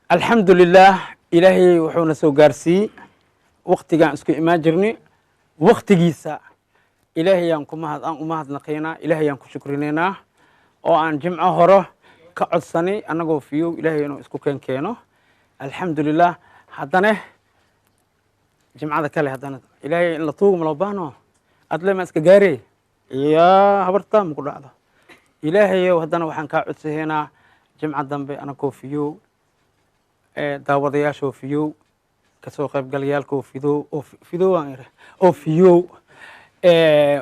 Alxamdulilah, Ilaahay wuxuuna soo gaarsiiyey waktigaan isku imaan jirnay waktigiisa. Ilaahayaan ku mahad, aan u mahadnaqaynaa, Ilaahayaan ku shukrinaynaa oo aan jimco hore ka codsanay annagoo fiyow Ilaahay inuu isku keen keeno. Alxamdulilah, haddana jimcada kale haddana Ilaahay in la tuugo ma loo baahno, adle ma iska gaarey yaa habarta ma ku dhacdo. Ilaahayow, haddana waxaan kaa codsahaynaa jimco dambe anagoo fiyow, daawadayaashoo fiyow, kasoo qaybgalayaalkoo fidow oo fidow aan iri oo fiyow,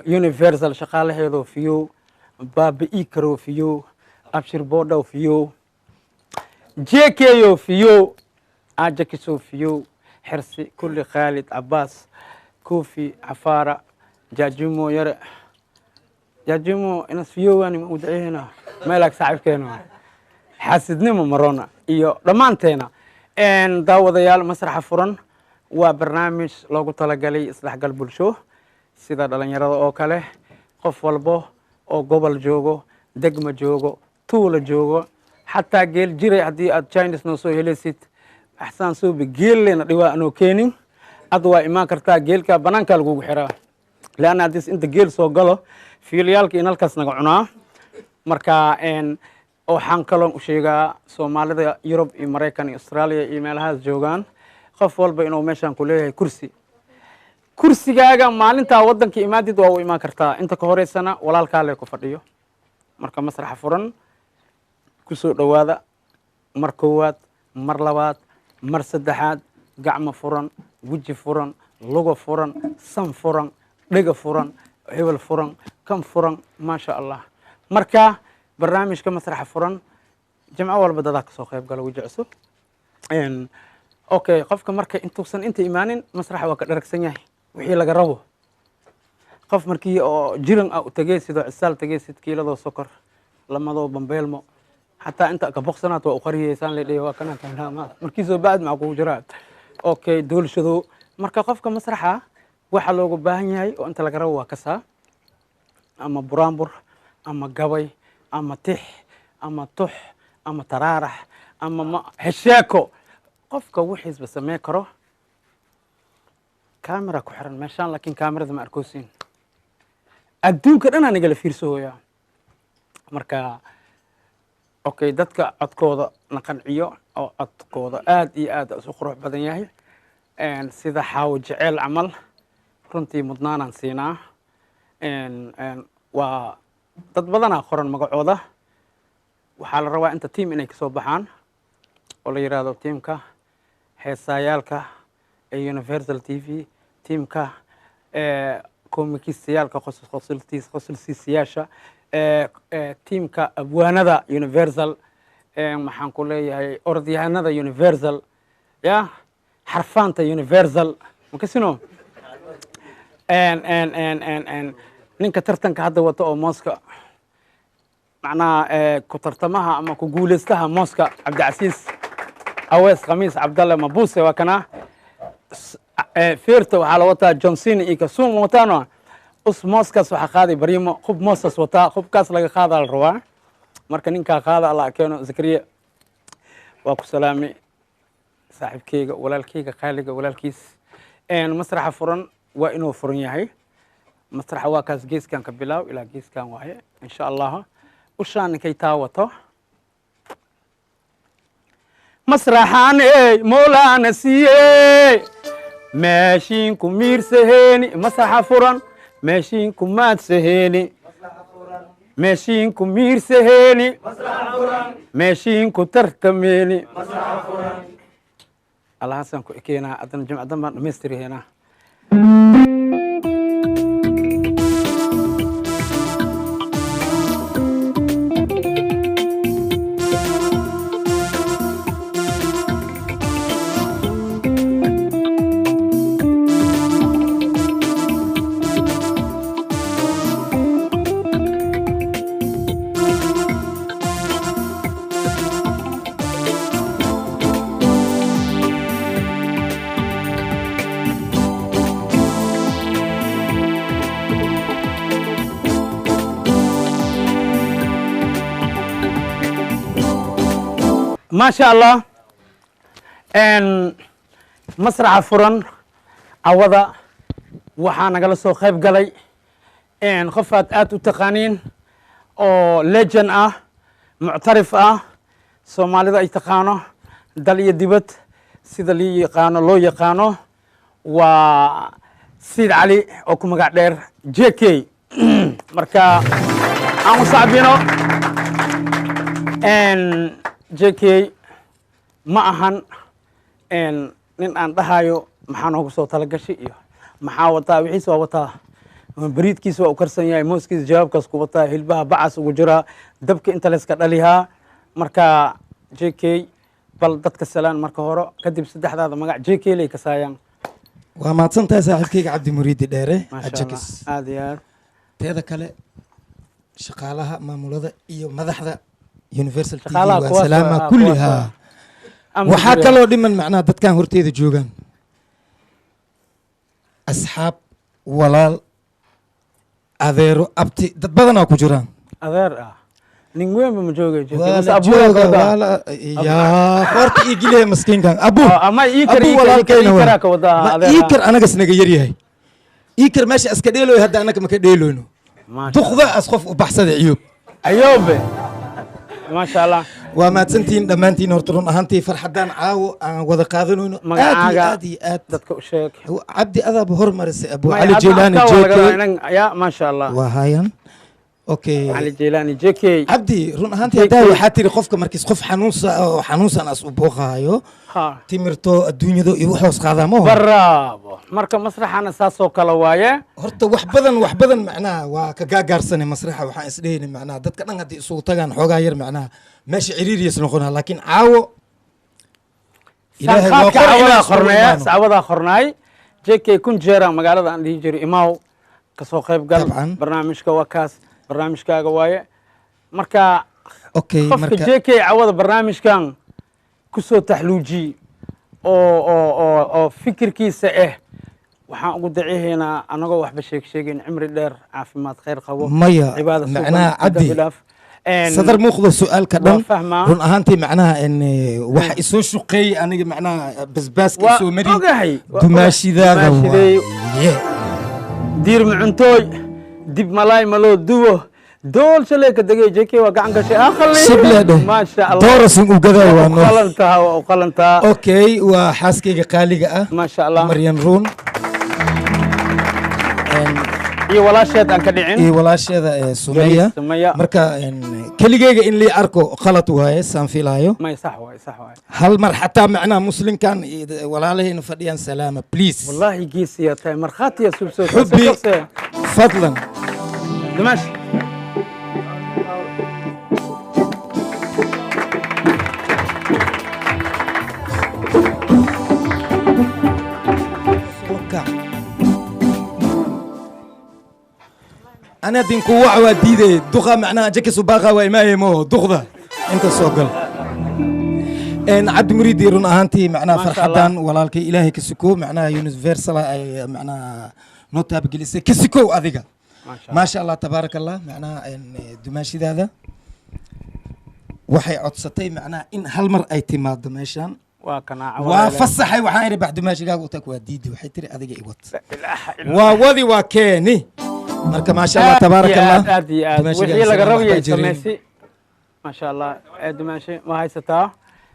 Universal shaqaalaheedoo fiyow, baabi'i karoo fiyow, Abshir Boodhow fiyow, JKyo fiyow, Ajakisoo fiyow, Xirsi kulli, Khaalid Cabaas, Kofi Xafaara, Jaajumo yare, Jaajumo inas fiyowani ma u duceynaa meelaag saaxiibkeena xaasidnimo marona iyo dhammaanteena. Daawadayaal, Masraxa Furan waa barnaamij loogu talagalay isdhexgal bulsho, sida dhalinyarada oo kale, qof walbo oo gobol joogo, degma joogo, tuula joogo, xataa geel jiray. Haddii aad Chines noo soo helaysid, axsaan suubi geellena dhiwaa anoo keenin, ad waa imaan kartaa. Geelka banaankaa lagugu xiraa, leanna haddii inta geel soo galo fiilayaalka in halkaas naga cunaa. Marka waxaan kaloon u sheegaa Soomaalida Yurub iyo Maraykan iyo Australia iyo meelahaas joogaan, qof walba inuu meeshaan ku leeyahay kursi. Kursigaaga maalintaa waddanka imaadid waa u imaan kartaa, inta ka horeysana walaalkaa lee ku fadhiyo. Marka Masraxa Furan kusoo dhowaada mar koowaad, mar labaad, mar saddexaad. Gacmo furan, weji furan, lugo furan, san furan, dhega furan, hebel furan, kan furan, maasha Allah. Marka barnaamijka Masraxa Furan jimco walba dadaa kasoo qayb galo, weji cusub. Okay, qofka marka intuusan inta imaanin masraxa waa ka dharagsan yahay wixii laga rabo. Qof markii oo jiran ah u tegeysid oo cisaal tegeysid, kiiladoo sokor, lamadoo bambeelmo, xataa inta ka boqsanaad waa u qariyeysaan la dhihi waa kana kana markii soo bacd maxaa kugu jiraa. Okay, doolshado. Marka qofka masraxa waxa loogu baahan yahay oo inta laga rabo waa kasaa ama buraanbur ama gabay ama tix ama tux ama taraarax ama ma hesheeko. Qofka wixiisba samey karo. Camera ku xiran meeshaan, laakiin camerada ma arkoosin, adduunka dhanaa nagala fiirsahooyaa. Marka okay, dadka codkooda na qanciyo oo codkooda aad iyo aad isu qurux badan yahay, sida Xaawo Jeceel camal, runtii mudnaanaan siinaa. Waa dad badanaa qoran magacooda. Waxaa la rabaa inta team inay kasoo baxaan oo la yidhaahdo tiimka heesaayaalka ee Universal TV, tiimka komikistayaalka, qosolsiisayaasha, tiimka abwaanada Universal, maxaan ku leeyahay, orodyahanada Universal, ya xarfaanta Universal makasino, ninka tartanka hadda wato oo mooska, macnaha ku tartamaha ama ku guuleystaha mooska, Cabdicasiis Awees Khamiis Cabdalle Mabuse waa kana. Feerta waxaa la wataa Johnson iyo Kasuum wataano us mooskaas waxaa qaaday Bariimo. Qub mooskaas wataa, qubkaas laga qaadaa la rabaa. Marka ninkaa qaada Allah keeno. Zakariya waa ku salaamay, saaxiibkeyga, walaalkeyga qaaliga, walaalkiis. Masraxa Furan waa inuu furan yahay. Masraxa waa kaas, geeskan ka bilaaw ilaa geeskan waaye, insha Allah. Ushaan ninkay taa wato masraxaan ey Mowlaana siiyey, meeshiinku miirsaheeni. Masraxa furan meeshiinku maadsaheeni, meeshiinku miirsaheeni, meeshiinku tartameeni. Allahaasaan ku ekeenaa, haddana jimcadan baan dhamaystiriheynaa. Maasha Allah, masraxa furan cawada waxaa nagala soo qayb galay qof aad aad u taqaaniin oo legend ah, muctarif ah, Soomaalida ay taqaano dal iyo dibad, sida lii yaqaano loo yaqaano, waa Siid Cali oo ku magac dheer JK. Marka aan u sacbino JK. Ma ahan nin aan dhahayo maxaa noogu soo talagashay iyo maxaa wataa. Wixiis waa wataa, bariidkiisa waa u karsan yahay, mooskiisa jawaabkaas ku wataa, hilbaha bacas ugu jiraa, dabka inta layska dhalihaa. Marka JK, bal dadka salaan marka hore, kadib saddexdaada magac JK lay kasaayaan. Waa mahadsan tahay saaxiibkayga Cabdi Muriidi Dheere. Maasha Allah. Ajakis. Aad iyo aad. Teeda kale, shaqaalaha, maamulada iyo madaxda Universal TV Shaqaalaha waa kuwaas salaama waa- kulli kuwaas haa. waa. Amar Waxaa jira. kaloo dhiman macnaha dadkan horteeda joogaan, asxaab, walaal, adeero, abti, dad badanaa ku jiraan. Adeer ah, nin weynba ma joogay JK. Waa Mase la abuura jooga. ka wadaa? Waa la yaa qoorta ii geliya maskiinkan abu. Ama ii kar abu ii kar walaalkayna ii waa. karaa ka wadaa Ma adeer. ii kar anagas naga yaryahay, ii kar meesha iska dheeloy, hadda anaga maka dheeloyno. Maasha. Duqda as qof u baxsada ciyoob. Ayoobe, maasha Allah. Waa mahadsantihiin dhammaantiin. Horta run ahaantii farxaddaan caawo aan wada qaadanayno aad iyo Magacaaga aad iyo aad dadka u sheeg. Cabdi, adaaba hormarisay Abu May Cali hadda Jeylaani afkaa waa laga JK. rabaa ya, maasha Allah. Waa hayan, okay. Cali Jeylaani JK. Cabdi, run ahaantii JK. haddaa waxaa tiri qofka markiis qof xanuunsa oo xanuunsan as u booqaayo Ha timirto adduunyado iyo waxoos qaadaa ma hor. Bravo. Marka masraxana saasoo kale waaye. Horta wax badan, wax badan macnaha waa ka gaagaarsanay masraxa. Waxaan isdhehayna macnaha dadka dhan haddii isugu tagaan xoogaa yar macnaha meesha ciriiriyas noqonaa, laakiin caawo Ilaahay waa Sanqaadka qor inaan cawadaa isugu qornaya imaano. Cawadaa qornaay JK kun jeera magaalada aan dhihi jiray imaaw, kasoo qayb gal. Dabcan. Barnaamijka waa kaas, barnaamijkaaga waaye. Marka okay qofka marka JK cawada barnaamijkan kusoo taxluujiye oo fikirkiisa ah, waxaan ugu dacihaynaa anagoo waxba sheeg sheegayn cimri dheer, caafimaad, khayr qabo, Maya, cibaada suuban, macnaha Cabdi, dambi dhaaf. Sadar muuqdo su-aalka dhan. Waa fahmaa. Run ahaantii macnaha in waxa isoo shuqeeyey aniga macnaha basbaaska Waa isoo mari ogahay. Waa dumaashidaada dumaashiday. Waaye. Diir macuntooy dib malaay maloo duwo dool shalay ka degay JK waa gacan gashay aqali. Shible dheh. Maasha Allah. Doorasin u gadaa waa waa u noo qalantaa, waa u qalantaa. Okay, waa xaaskayga qaaliga ah. Maasha Allah. Maryan Ruun iyo walaasheed aan ka dhicin. Iyo walaasheeda ee Sumeya. Sumeya. Marka keligeyga in lii arko khalad waaye saan filaayo. May, sax waay, sax waay. Hal mar xataa macnaha muslimkan iyo walaalahayna fadhiyaan salaama, please. Wallaahi geesiyaa tahay, markhaatiya subsoo. Xubbi fadlan. Dimaash. Soo kac. Ana dinku wac waa diiday duqa macnaha jakisu baaqa waa imaayemo duqda inta soo gal Cabdi Muriidi, run ahaantii macnaha Maasha. farxadan walaalkay Ilaahay ka suko, macnaha Universal ay macnaha noo taabagelisay ka sikow adiga. Maasha Allah. Maasha Allah, tabaaraka Allah. Macnaha dumaashidaada waxay codsatay macnaha in hal mar ay timaado meeshan. Waa kanaaca. Waa fasaxay, waxaan idhi bax dumaashigaaga u tag, waa diiday, waxay tiri adiga i wad, waa wadi, waa keeni. Marka maasha Allah, tabaaraka Allah. Aad iyo aad. Dumaashiga wixii laga isagana rabayay waxbaa jirin. samaysi, maasha Allah. Ee dumaashi ma haysataa?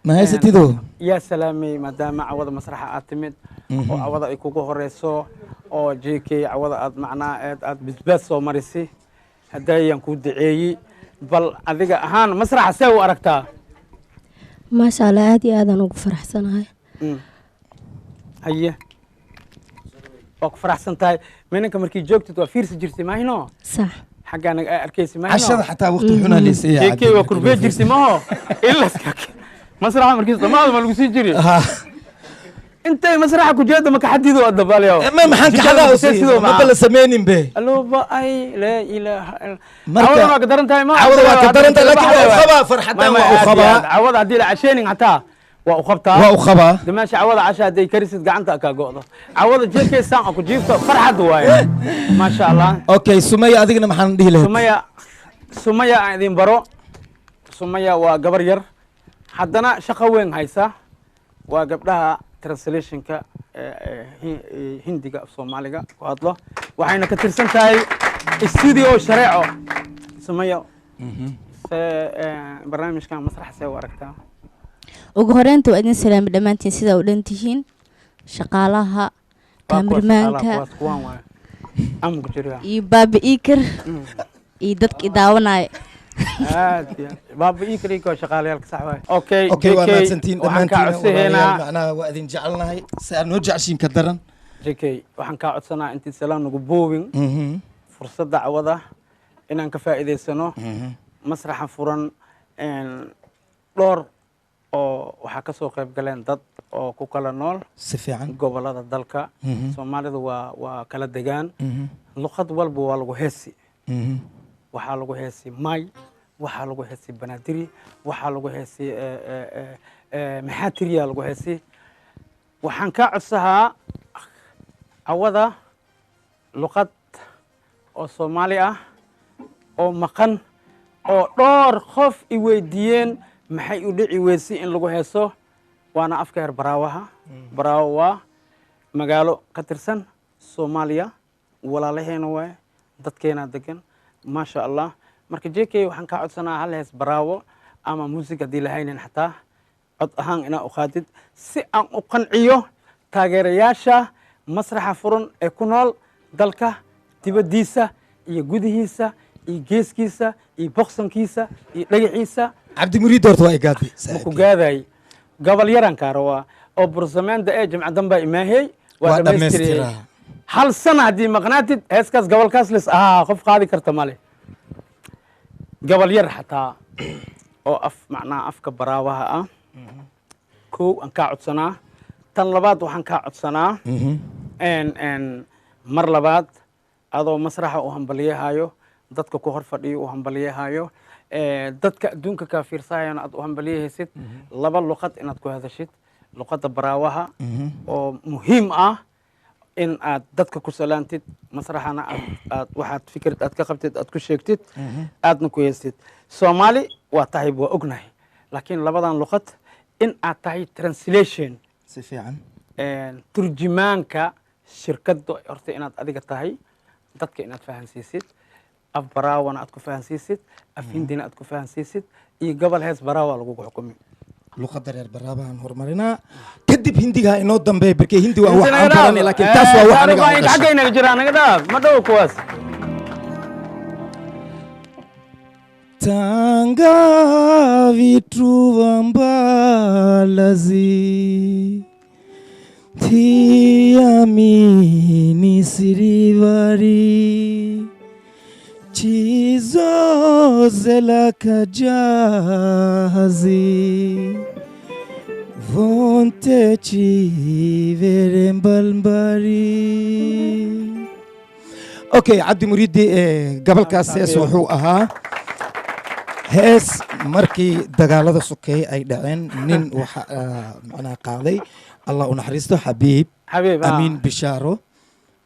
Ma haysatido? Yaa salaamay, maadaama cawada masraxa aad timid oo cawada ay kugu horeyso oo JK cawada aad macnaa aad bisbaas soo marisi, haddaayaan kuu duceeyi, bal adiga ahaan masraxa see u aragtaa? Maasha Allah, aad iyo aadaan ugu faraxsanahay. Haye, waa ku faraxsan tahay. Minanka markii joogtid waa fiirsi jirtay maahino? Sax. Xaggaana arkaysi maahino? Cashada xataa waqti xunaa leysaya. JK waa kurbee jirtay maho ila masraxa markiis dhamaada ma lagu sii jiri intay masraxa ku jeeda maka xadido adabaalyo. Ma maxaan kaxadaa u sidoo ma bala sameynin be. Aluba ay laa ilaaha illa. Marka- Cawada waa ka daran tahay ma? Cawada waa ka daran tahay, laakiin waa u qabaa, farxadan waa u qabaa. Cawada haddii la casheenin xataa waa u qabtaa. Waa u qabaa. Dimaasha cawada casha hadday karisid gacanta kaa go'do. Cawada JK saan ku jiifto farxad waaye, maasha Allah. Okay, Sumaya, adigana maxaan dhihi lahayd? Sumaya, Sumaya aan idin baro. Sumaya waa gabar yar, Haddana shaqo weyn haysa waa gabdhaha translationka Hindiga af Soomaaliga ku hadlo, waxayna ka tirsan tahay Studio Shareeco. Sumayo, se barnaamijkan masrax see u aragtaa? Ugu horeynta waa idin salaamay dhammaantiin, sidaa u dhan tihiin, shaqaalaha, Waa kuwaas kaamirmaanka shaqaalaha, kuwaas kuwaan waaye am ku jira iyo Baaba Iikar iyo dadka i daawanaya. Aad iyo aad. Baaba ii kaliya waa shaqaalayaalka, sax waaye. Okay. Okay, waa JK, mahadsantihiin waxaan kaa dhammaantiin walaalayaal. codsahaynaa. Macnaha waa idin jecelnahay si aad noo jeceshiin ka daran. JK, waxaan kaa codsanaa intii salaan nagu boobin, fursadda cawada inaan ka faa'iidaysano. Masraxa furan dhowr oo waxaa ka soo qayb galeen dad oo ku kala nool Si fiican. gobolada dalka. Soomaalidu waa kala degaan, luqad walba waa lagu heesi. Waxaa lagu heesi May, waxaa lagu heesi Banaadiri, waxaa lagu heesi maxaa tiriyaa lagu heesi. Waxaan kaa codsahaa cawada luqad oo Soomaali ah oo maqan oo dhowr qof i weydiiyeen maxay u dhici weysay in lagu heeso, waana afka heer Baraawaha. Baraawo waa magaalo ka tirsan Soomaaliya, walaalaheena waaye, dadkeenaa degan, maasha Allah. Marka JK, waxaan kaa codsanaa hal hees Baraawo ama muusig haddii lahaynin, xataa cod ahaan inaa u qaadid si aan u qanciyo taageerayaasha masraxa furan ee ku nool dalka dibaddiisa iyo gudihiisa iyo geeskiisa iyo boqsankiisa iyo dhagaxiisa. Cabdi Muriid horta waa igaadi. Ma ku gaaday gobol yaran kaa rabaa oo bursameenda ee jimca dambaa imaahey. Waa waa dhammaystiriyey. dhammaystiraa. Hal sana haddii maqnaatid heeskaas gobolkaas lis ahaa qof qaadi karta male. Gobol yar xataa oo af macnaha afka Baraawaha ah kow aan kaa codsanaa. Tan labaad waxaan kaa codsanaa en mar labaad adoo masraxa u hambaliyahayo, dadka ku hor fadhiyo u hambaliyahayo, dadka adduunka kaa fiirsahayana aad u hambaliyahaysid, laba luqad inaad ku hadashid: luqadda Baraawaha oo muhiim ah in aad dadka ku salaantid, masraxana aad waxaad fikrad aad ka qabtid aad ku sheegtid, aadna ku heystid. Soomaali waa tahay, waa ognahay, laakiin labadan luqad in aad tahay translation Si fiican. Turjumaanka shirkadda horta inaad adiga tahay, dadka inaad fahansiisid, af Baraawana aad ku fahansiisid, af Hindina aad ku fahansiisid iyo gobol hees Baraawa lagugu xukumi. Luqadda reer Baraabahan horumarinaa, kadib Hindiga inoo dambeeya, barkee Hindi waa wax aan baranay, laakiin taas waa wax aniga aan u dhashay. Xaggay naga jiraa, naga dhaaf, ma dhow kuwaas. Tanga vitu mbalazi tiamini sirivari chizozela kajahazi vonte chivere mbalmbari. Okay, Cabdi Muriidi, gobolkaas hees wuxuu ahaa hees markii dagaalada sokeeye ay dhaceen, nin waxa macnaha qaaday, Allah u naxariisto, Xabiib Xabiib. Amiin Bishaaro.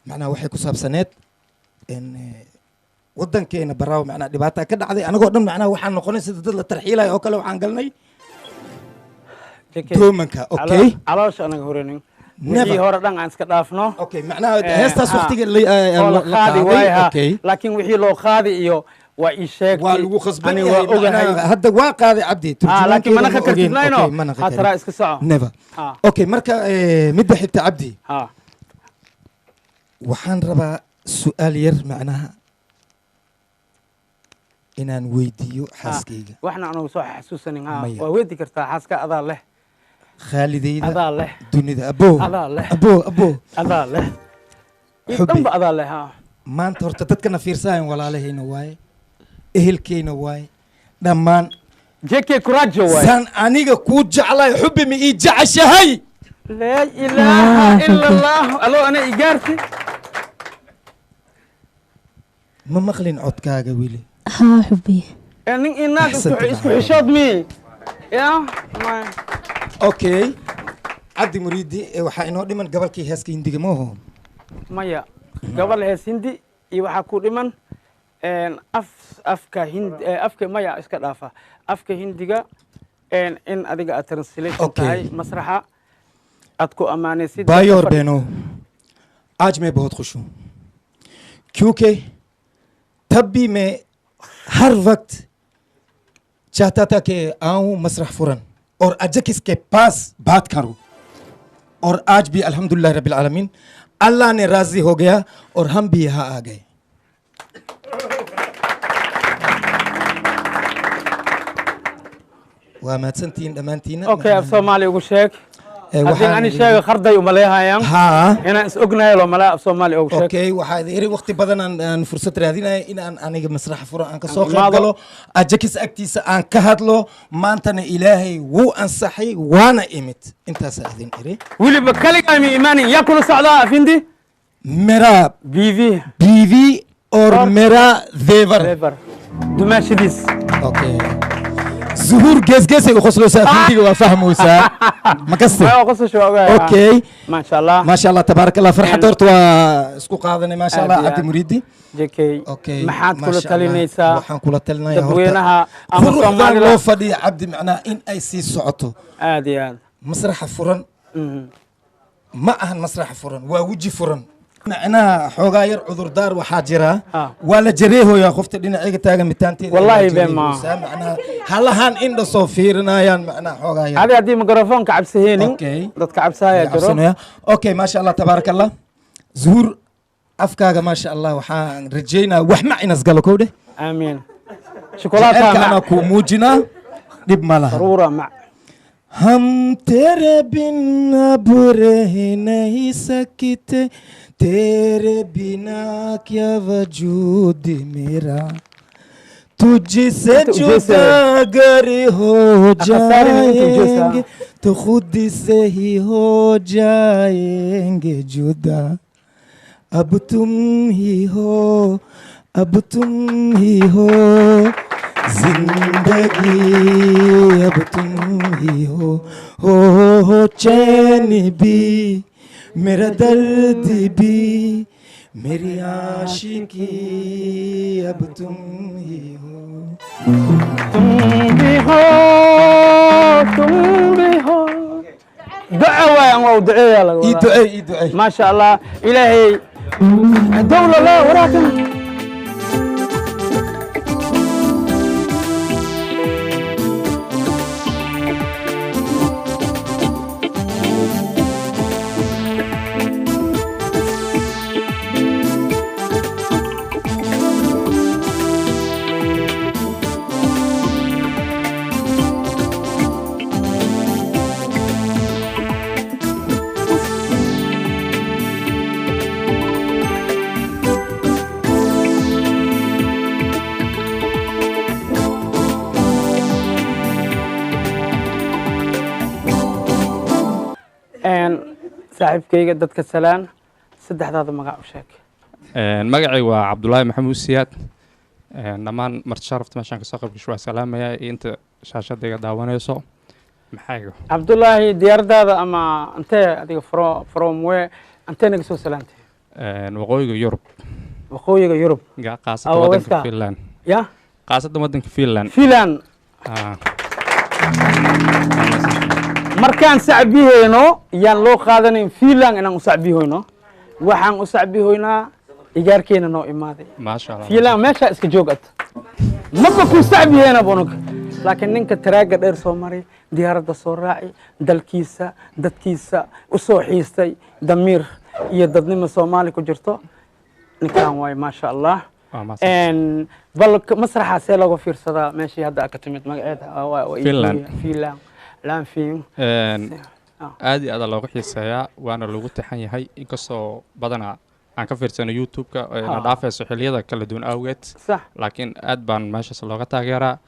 Macnaha waxay ku saabsaneed in waddankeena Baraawo macnaha dhibaata ka dhacday, anagoo dhan macnaha waxaan noqonay sida dad la tarxiilayo oo kale, waxaan galnay doomanka. Okay. Caloosha anaga horenin. Never. Wixii hore dhan aan iska dhaafno. Okay, macnaha heestaas waqtiga oo la la qaadi qaaday. waay ha. Okay. Laakiin wixii loo qaadi iyo waa ii sheegtay. Waa lagu khasban Ani yahay waa ogahay. macnaha hadda waa qaaday Cabdi. Laakiin mana ka Turjumaankeeda ma ogeyn. kartid mayno. Okay, mana ka Ha, taraa karin. Iska soco. Never. Okay, marka midda xigta, Cabdi, waxaan rabaa su'aal yar macnaha inaan weydiiyo xaaskayga. Waxna anugu soo xasuusanin ha. Maya. Waa weedi kartaa xaaska, adaa leh. Khaalidayda Adaa leh. dunida, abo. Adaa leh. Abo, abo. Adaa leh iyo Xubbi. Dhanba adaa leh ha. Maanta horta dadkana fiirsahayan walaalahayna waaye, ehelkeyna waaye, dhammaan. JK Kurajo waay. Saan aniga kuu jeclahay, xubbi, ma ii jeceshahay? Laa ilaaha ila Allah, alo ana igaarti. Ma maqlin codkaaga weli. Haa xubbi. Nin iyo naag isku Axsanta. isku xishood mi ya Okay, Cabdi Muriidi, waxaa inoo dhiman gobolkii heeska Hindiga mooho. Maya, gobol hees Hindi iyo waxaa ku dhiman af afka Hind afka, maya, iska dhaafa afka Hindiga. In adiga aad translation Okay. tahay masraxa aad ku ammaanaysid. भाई और बहनों, आज मैं बहुत खुश हूँ क्योंकि तब भी मैं हर वक्त चाहता था कि आऊँ मसरह फुरन और अजकिस के पास बात करूँ और आज भी अल्हम्दुलिल्लाह रब्बिल आलमीन, अल्लाह ने राज़ी हो गया और हम भी यहाँ आ गए। Waa mahadsantihiin dhammaantiina. Okay, af Soomaali ugu sheeg. Eh, haddii waxaan ani sheego kharday umaleehayaan haa inaan is ognahay loo malaa. Af Soomaali ugu sheeg. Okay, waxaa iri waqti badan aan fursad raadinaya in aan aniga masraxa furo aan kasoo qayb imaado. Galo Ajakis agtiisa aan ka hadlo. Maantana Ilaahay wuu ansaxay waana imid. Intaasaa idin iri. Weliba kaligaa mi imaanin, yaa kula socdaa afindi? मेरा बीवी बीवी और मेरा देवर. Dever, dumaashidiis. Okay, Zuhur gees geesay u qosleysaa, afindiga waa fahmaysaa ma kaste? Waa qosasho, waa ogahay. Okay. Maasha Allah. Maasha Allah, tabaarak Allah. Farxad horta waa isku qaadanay, maasha Allah. Aad iyo Cabdi aad. Muriidi. JK, Okay. maxaad kula Maasha Allah. talinaysaa Waxaan kula talinayaa horta dadweynaha ama quruxdan Soomaalida? Loo fadhiya Cabdi, macnaha in ay sii socoto. Aad iyo aad. Masraxa furan ma ahan masraxa furan, waa weji furan. Macnaha xoogaa yar cudurdaar waxaa jira waa la jareehoyaa qofta dhinacayga taagan mitaanteeda. Wallahi waa been ma. jareehaysaa, macnaha halahan indha soo fiirinayaan, macnaha xoogaa yar. Adi haddii mikrofoonka cabsaheenin, Okay. dadka cabsahaya jiro. Cabsanaya. Okay, maasha Allah, tabaaraka Allah. Zuhur, afkaaga maasha Allah, waxaan rajaynaa wax ma inas galo kowdhe. Aamiin. Shukulaataa. Jacaylka anaa mac kuu muujinaa, dhib ma laha. Saruura mac. हम तेरे बिन अब रह नहीं सकते, तेरे बिना क्या वजूद मेरा, तुझसे انت उजैसे जुदा अगर हो अखसारी नहीं, انت उजैसा। जाएंगे तो खुद से ही हो जाएंगे जुदा, अब तुम ही हो, अब तुम ही हो जिंदगी, अब तुम ही हो चैन भी, मेरा दर्द भी, मेरी आशिकी, अब तुम ही हो। तुम भी हो, तुम भी हो. Duco waay, aan waa u duceeyaa laga ii wadaa. Ducey, ii ducey. Maasha Allah, Ilaahay dowla la waraakan. Saaxiibkayga, dadka salaan, saddexdaada magac u sheeg. Magacay waa Cabdulaahi Maxamuud Siyaad. Dhammaan marti sharafta meeshaan kasoo qayb gasho waa salaamaya iyo inta shaashadda iga daawanayso. Maxayga? Cabdulaahi, diyaaradaada ama intee adiga from where, intee naga soo salaantay? Waqooyiga Yurub. Waqooyiga Yurub. Qaasatan Awa, waddanka Westa. Finland. Ya. Qaasatan waddanka Finland. Finland. Ah. Markaan sacbihayno yaan loo qaadanayn Finland inaan u sacbihoyno. Waxaan u sacbihoynaa igaarkeena noo imaaday. Maasha Allah. Finland meeshaa iska joog ad maba ku sacbihayna bunug, laakiin ninka taraaga dheer soo maray, diyaaradda soo raaci, dalkiisa dadkiisa u soo xiistay, damiir iyo dadnimo Soomaali ku jirto ninkan waay, maasha Allah. Waa mahadsan. Bal masraxa see looga fiirsadaa meeshii hadda aad ka timid magaceeda? Waa Finland. Finland laanfin. Aad iyo aad looga xiiseeyaa waana lagu taxan yahay, inkastoo badanaa aan ka fiirsano YouTube-ka ee na dhaafayso xilliyada kala duwan awgeed, laakiin aad baan meeshaas looga taageeraa.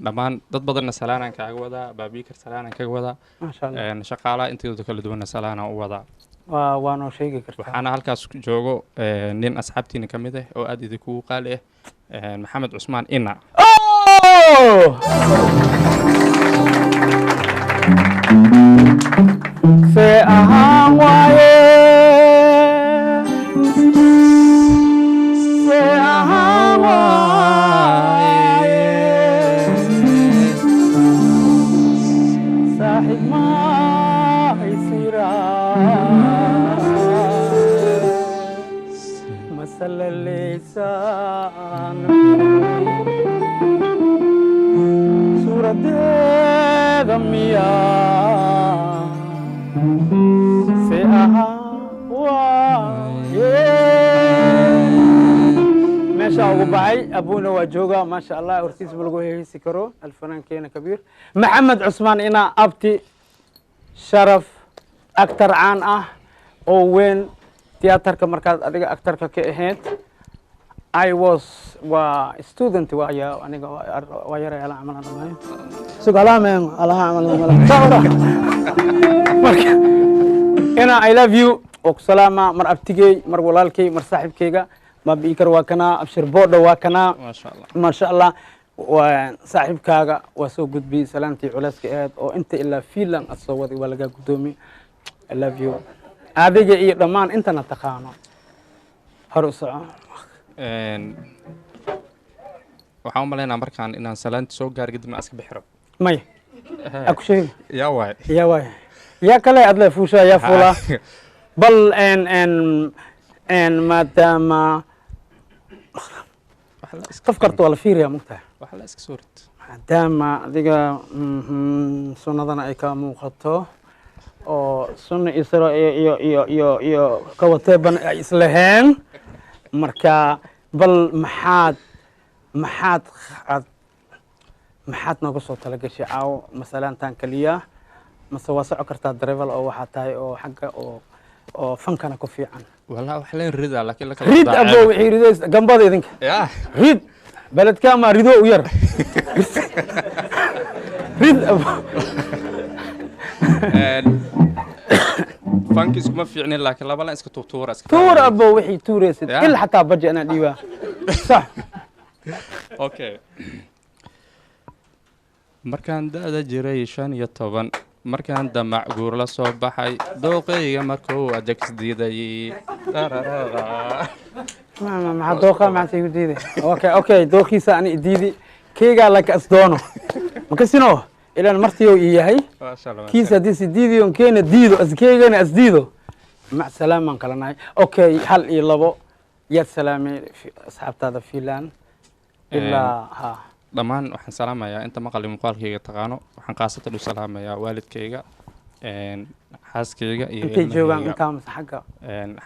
Dhammaan dad badanna salaanaan kaaga wadaa, Baabikar salaanaan kaga wadaa. Maasha Allah. Shaqaalaha intooda kala duwanna salaanaan u wadaa. Waa noo sheegi kartaa. Waxaana halkaas ku joogo nin asxaabtiina ka mid ah oo aad idinkugu qaali ah, Maxamed Cusmaan Ina. Oh! See ahaan waaye, see ahaan waaye. Saaxiib maysira masalaleysaan suuradeeda miyaa se ahaa waaye. Meesha ugu baxay abuuna waa joogaa, maasha Allah, hortiis ma lagu heesi karo. Alfanaankeena kabiir Maxamed Cusmaan inaa abti sharaf, actor caan ah oo weyn tiyaatarka. Markaad adiga actorka ka ahayd, I was waa student, waa aniga waa yaray ala camal dhamaayo sug alaha alaha camal. Marka ina I love you oo ku salaama, mar abtigey, mar walaalkey, mar saaxiibkeyga. Maabiikar waa kanaa, Abshir Boodho waa kanaa. Maasha Allah. Maasha Allah, waa saaxiibkaaga, waa soo gudbiyey salaantii culeyska ahayd oo inta ilaa Finland aad soo waday, waa lagaa guddoomiye. I love you adiga iyo dhammaan intana taqaano. Hore u soco. Waxaan u malaynaa markaan inaan salaanti soo gaar kadibna iska bixiro. Maya, a ku sheegi. Yaa waay. Yaa waay, yaa kale adle fuusha yaa fuulaa. Bal n n n maadaama qof karta waa la fiiriyaa, mugtahay. Wax la iska soo rid. Maadaama adiga sunnadana ay kaa muuqato oo sunna iyo siro iyo iyo iyo iyo iyo kawateeban ay islaheen, marka bal maxaad aad maxaad nooga soo talagashay caawo? Masalaantan keliya mase waa soco kartaa darevel oo waxaa tahay oo xagga oo fankana ku fiican? Walaa wax leen rida, laakiin la kala rid daaceen. Abo wixii ridays gambada idinka. Yaa rid beledka ama rido u yar rid abo. Fanki iskuma fiicnin, laakiin laba la iska tuurtuura iska tuur abo wixii tuuraysid. Ya. Il xataa baji anaa dhiibaa, sax. Okay, markaan da'da jiray 15, markaan damac guur la soo baxay, dooqayga markuu ajags diiday. Maxaa dooqa maxaa igu diiday? Okay, dooqiisa ani diidi keygaa laka asdoono makasino ilaan martiyow ii yahay. Maasha Allah. Kiisa haddii si diidiyon keena diido askeygana asdiido, mac salaamaan kala nahay. Okay, hal iyo labo yaad salaamay asxaabtaada Finland ilaa ha? Dhammaan waxaan salaamayaa inta maqal iyo muuqaalkayga taqaano. Waxaan khaasatan u salaamayaa waalidkayga, xaaskayga iyo intay joogaan ilmahayga. Intaa mase xagga?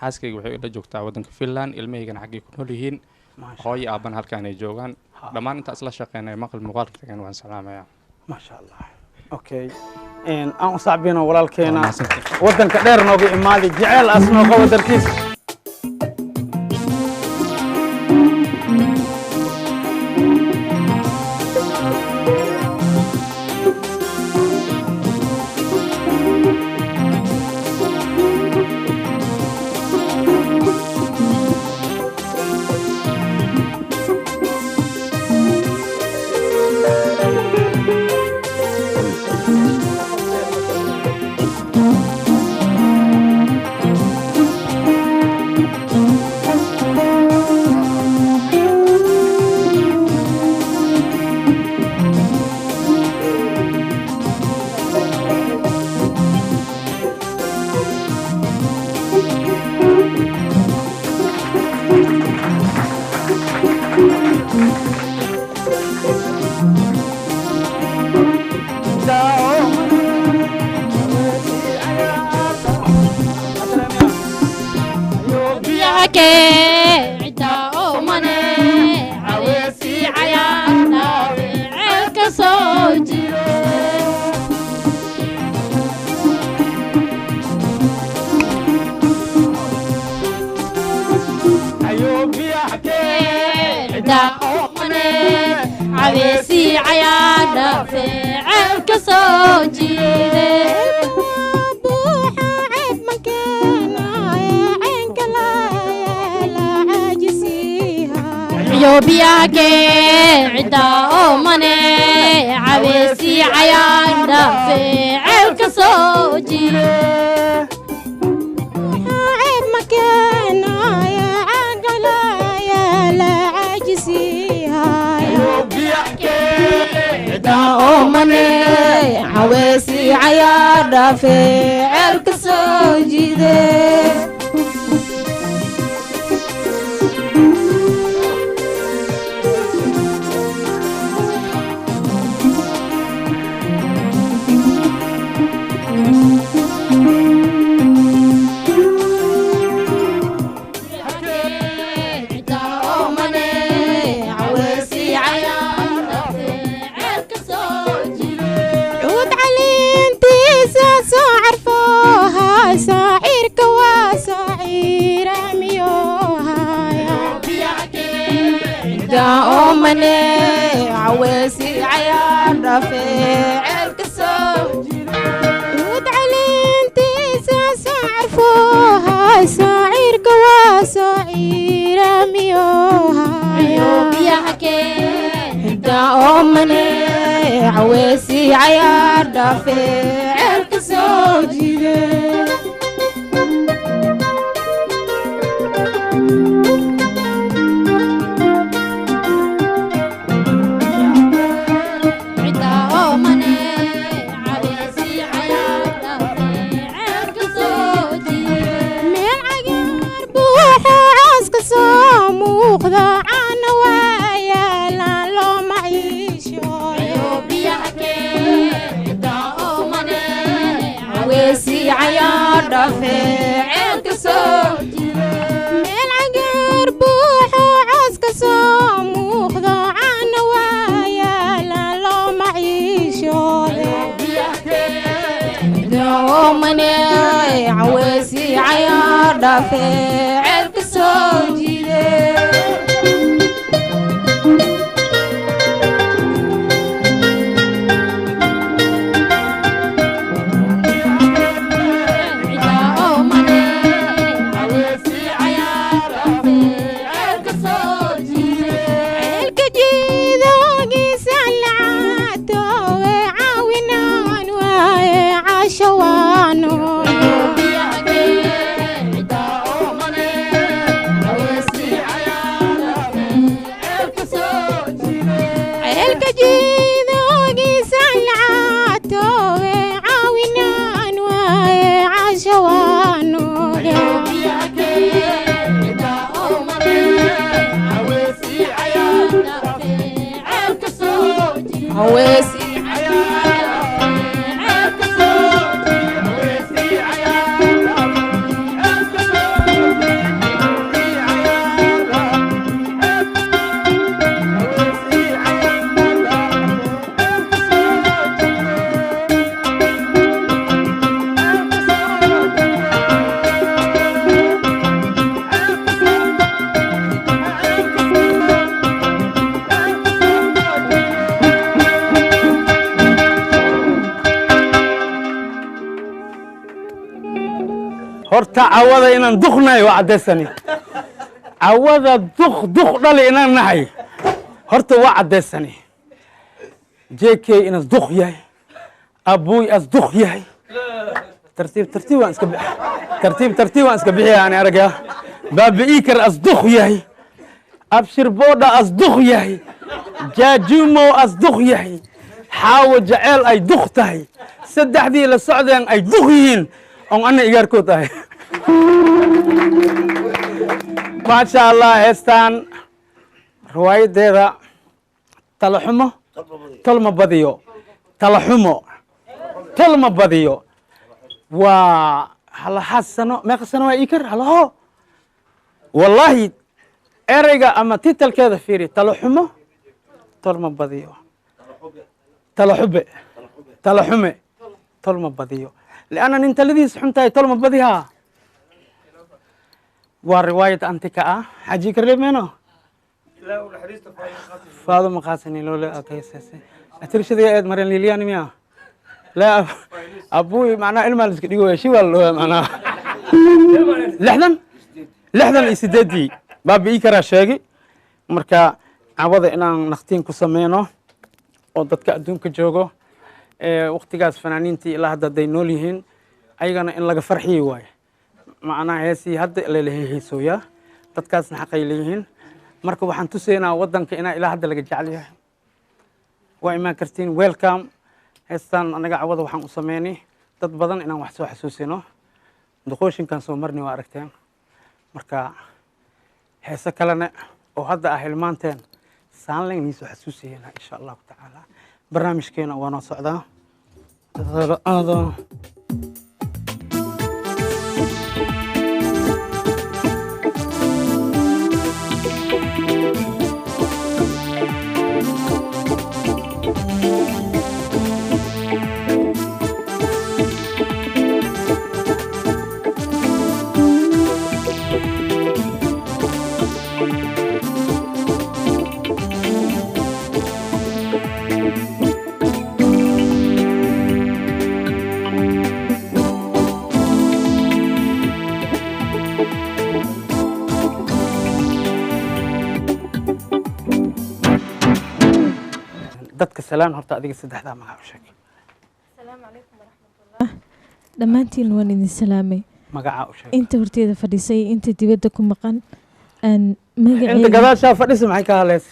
Xaaskayga waxay ila joogtaa waddanka Finland, ilmahaygana xaggay ku nool yihiin. Maasha. Hooyo aabana halkaan ay joogaan. Dhammaan intaa isla shaqeynaya maqal muuqaalka tagan waan salaamayaa. Maasha Allah. Okay, aan u sacbino walaalkeena. Waa mahadsantahay. Waddanka dheer nooga imaaday, jeceel as noo qabo dartiis. Ceelka soo jiide. Buuxa ceeb ma keenaaye, caynka laa caajisiihaay. Yoobiyake cidda oomane caweesi cayaan dhaafe ceelka soo jire. Ceeb ma keenaaye, caynka laa caajisiihaay. Oomane caweesi cayaar dhaafe ceelka soo jiide. Cuud caleentiisa soo carfooha, saaciirka waa saaciiraamiyoohaya. Oomane caweesi cayaar dhaafe ceelka soo. Cuud caleentiisa soo carfooha, saaciirka waa saaciiraamiyoohaya. Oomane caweesi cayaar dhaafe ceelka soo jide. Meel cagaar buuxo cawska soo muuqda, caana waa yaalaan looma ciishooyo. Caweesi cayaar dhaafe ceelka soo. Meel cagaar buuxo cawska soo muuqda, caana waa yaalaan looma ciishooyo. Oomane caweesi cayaar dhaafe ceelka soo jide. Ceelka jiidoogiisa lacaatoowe caawinaan waaye caasho waano. Ceelka jiidoogiisa lacaatoowe caawinaan waaye caasho waano. Caweesi. Horta cawada inaan duqnahay waa caddaysani. Cawada duq duq dhali inaan nahay horta waa caddaysani. JK inaas duq yahay, abuy as duq yahay. Tartiib tartiib waan iska tartiib tartiib waan iska bixiya ani aragya. Baabi'ii kar as duq yahay, Abshir Boodha as duq yahay, Jaajumo as duq yahay, Xaawo Jaceyl ay duq tahay, saddexdii la socdeen ay duq yihiin oon ana igaarkood ahay. Maasha Allah, heestaan riwaayadeeda Talaxumo Tolma Badiyo, Talaxumo Tolma Badiyo waa halaha sano, meeqa sano waa iikar halaho. Wallaahi ereyga ama titalkeeda fiiri, Talaxumo Tolma Badiyo, Talaxube Talaxume Tolma Badiyo, lianna nin taladiisa xun tahay tolma badihaa. Waa riwaayad antika ah xaji karlemeno Faaduma Qaasani loole aad heysaysa atirshadii eed Marian Liliani miya la abuy macnaha ilmaa la iska dhigo shi waa la dhawaa macnaha 68-dii baabi'i karaa sheegi. Marka cawada inaan naqtiin ku sameyno oo dadka adduunka joogo ee waqtigaas fanaaniintii ilaa hadda hadday nool yihiin ayagana in laga farxiyi waayo, macnaha heesii hadda lala heesooyaa, dadkaasna xaqay leeyihiin. Marka waxaan tusaynaa waddanka inaa ilaa hadda laga jecel yahay. Waa imaan kartiin, welcome. Heestaan anaga cawada waxaan u sameynay dad badan inaan wax soo xasuusino. Duqooshinkan soo marni waa aragteen. Marka heese kalena oo hadda ah hilmaanteen saan layn soo xasuusiyena insha Allahu tacaala. Barnaamijkeena waa noo socdaa. Aado. Dadka salaan horta, adiga saddexdaa magac u sheeg. Dhammaantiin waan idin salaamay. Magaca u sheeg. Inta horteeda fadhisay, inta dibadda ku maqan aan inta magacayga gadaashaa fadhisa maxay ka hadlaysa?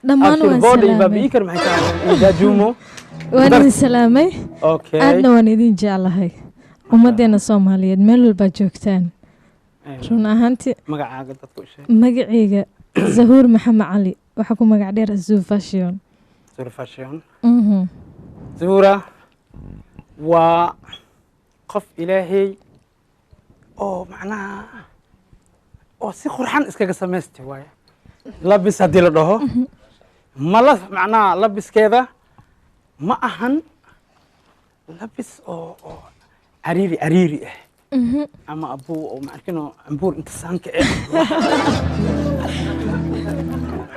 Dhammaan waan Boodha iyo salaamay. Baabiikar maxay ka hadlaysa iyo Jaajumo? Waan idin salaamay. Aadna waan idin jeclahay, ummaddeena Soomaaliyeed meel walbaa joogtaan. Run ahaantii Magacaaga dadka u sheeg. Magacayga Zahuur Maxamed Cali, waxaa ku magac dheer Zoo Fashion. Zuhur Fashion. Zuhura waa qof Ilaahay oo macnaha oo si qurxan iskaga samaystay waaye. Labis haddii la dhaho mala macnaha labiskeeda ma ahan labis oo cariiri cariiri ah ama abuu oo maarkino cambuur inta saanka eh.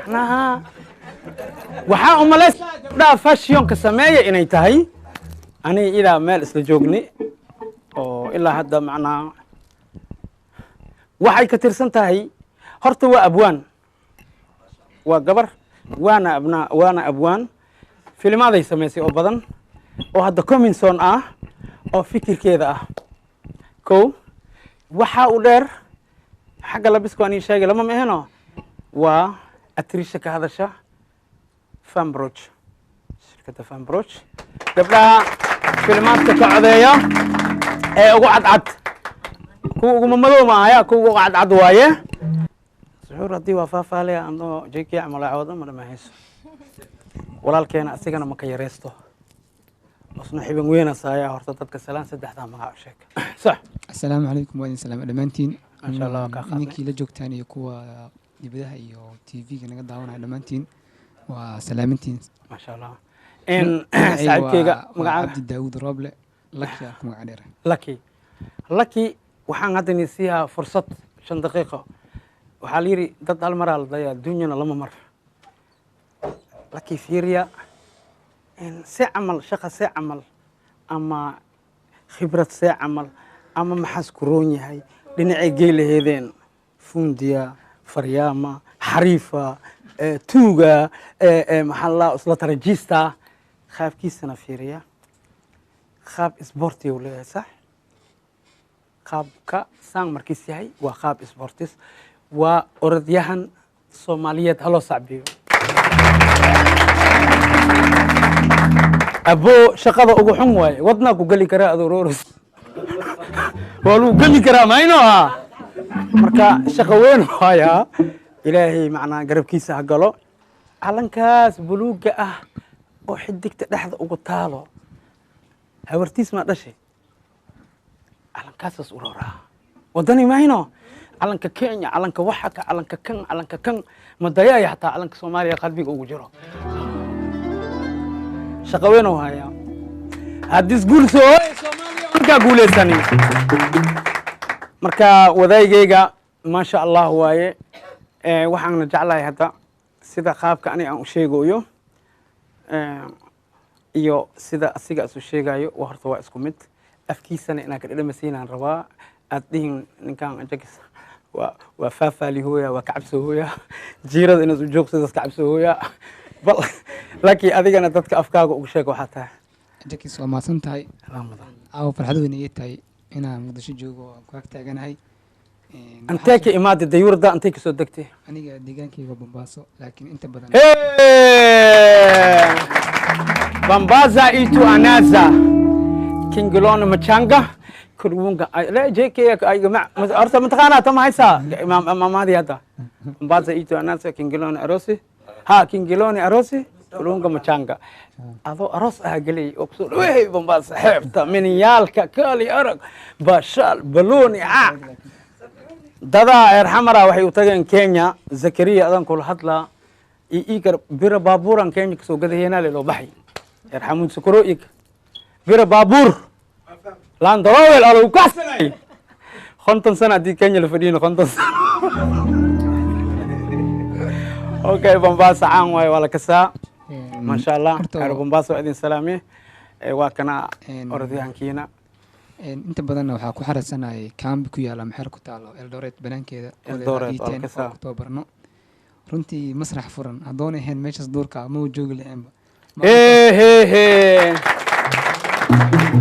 Macnaha waxaa u malaysaa gabdhaha fashionka sameeya inay tahay. Aniga ilaa meel isla joogni oo ilaa hadda macnaha waxay ka tirsan tahay. Horta waa abwaan, waa gabar, waana abnaa, waana abwaan. Filimaaday samaysay oo badan oo hadda comminson ah oo fikirkeeda ah. Kow waxaa u dheer xagga labiska waan ii sheegay lama maheno. Waa atrisha ka hadasha Fambroch, shirkadda Fambroch, gabdhaha filimaadka ka codeeya ee ugu cadcad, kuwa uguma madow ma ahaya, kuwa ugu cadcad waaye. Suxuur haddii waa faahfaalaya andoo jeki camal cawada ma dhamahayso. Walaalkeena asigana ma ka yareysto, osna xibin weyna saaya. Horta dadka salaan, saddexdaa magac u sheeg, sax. Asalaamu calaykum, waa idin salaama dhammaantiin. Masha Allah, waa kaa qaaday. Idinkii la joogtaan iyo kuwa dibadaha iyo TV-ga naga daawanaya, dhammaantiin waa salaamintiin. Maasha Allah. In Magacayga saaxiibkeyga waa magacaaga? Cabdi Daawud Rooble, Laki aa ku magac dheer. Lucky, Lucky, waxaan hadda ni siiyaa fursad 5 daqiiqo. Waxaa la yidhi dad hal maraa la dayaa, adduunyana lama mar. Lucky, fiiriya see camal shaqa, see camal ama khibrad, see camal ama maxaas ku roon yahay dhinacay gey laheedeen fundiya, faryaama, xariifa, tuuga, maxaa la isla tarajista. Qaabkiisana fiiriya, qaab isboortiga uu leeyahay, sax. Qaabka saan markiis yahay waa qaab isboortis, waa orodyahan Soomaaliyeed. Haloo sacbiyo. Aboo, shaqada ugu xun waaye, wadnaa ku geli karaa adoo roros, waa lagu geli karaa mayno ha. Marka shaqo weyn waayaa. Ilaahay macnaa garabkiisa ha galo. Calankaas buluugga ah oo xidigta dhexda ugu taalo hawartiis maa dhashay, calankaasaas u roraa wadani mayno. Calanka Kenya, calanka waxaka, calanka kan, calanka kan madayaya, xataa calanka Soomaaliya qalbiga ugu jiro. Shaqo weyn oo hayaa haddii isguulso Soomaaliya markaa guuleysani. Marka wadaygayga maasha Allah waaye. Waxaana jeclahay hadda sida qaabka aniga aan u sheegayo iyo sida asiga isu sheegayo waa horta waa isku mid. Afkiisana inaan ka dhadhamasiinaan rabaa. Aad dhihin ninkan ajakis waa faafaalihooya, waa kacabsahooya, jiirada inaad u joogto dadka cabsahooya. Bal laakiin adigana dadka afkaaga ugu sheeg waxaa tahay. Jakis, waa mahadsan tahay. Caawa farxad weyn ayay tahay inaan Muqdisho joogo oo aan ku ag taaganahay. Intee ka imaadday dayuurada? Intee kasoo degtay? Aniga deegaankayga waa Bombaaso, laakiin inta badan Bambaza itu anaza Kingilona Machanga Kulwunga la JK ay ma horta mataqaanaa tama haysaa maamaadii hadda Bambaza itu anaza Kingilona arosi ha Kingiloni arosi Kulwunga Machanga adoo aroos ah gelay oo kusoo dhaweey Bambaza xeebta miniyaalka kaali arag bashaal balooni ah dadaa eer xamara waxay u tageen Kenya Zakariya adan kula hadlaa iikar bira baabuuran Kenya kasoo gadayeena loo baxay eer xamuud sukuro ik bira baabuur laan darawel alo kaxsanay 50 sana haddii Kenya la fadhiyana 50 sano. Okay, Bambaasa caan waaye, waa la kasaa, maasha Allah. Reer Bambaasa waa idin salaame. Waa kana orodyahankiina. Inta badanna waxaa ku xareysanayay kaambi ku yaala maxeer ku taalo Eldoret banaankeeda oo la Eldoret, yidhaahdo waa la E10 kasaa. Oo ku tababarno runtii masrax furan haddoon ahayn meeshaas duurka ma joogi lahaynba. Hee hee hee.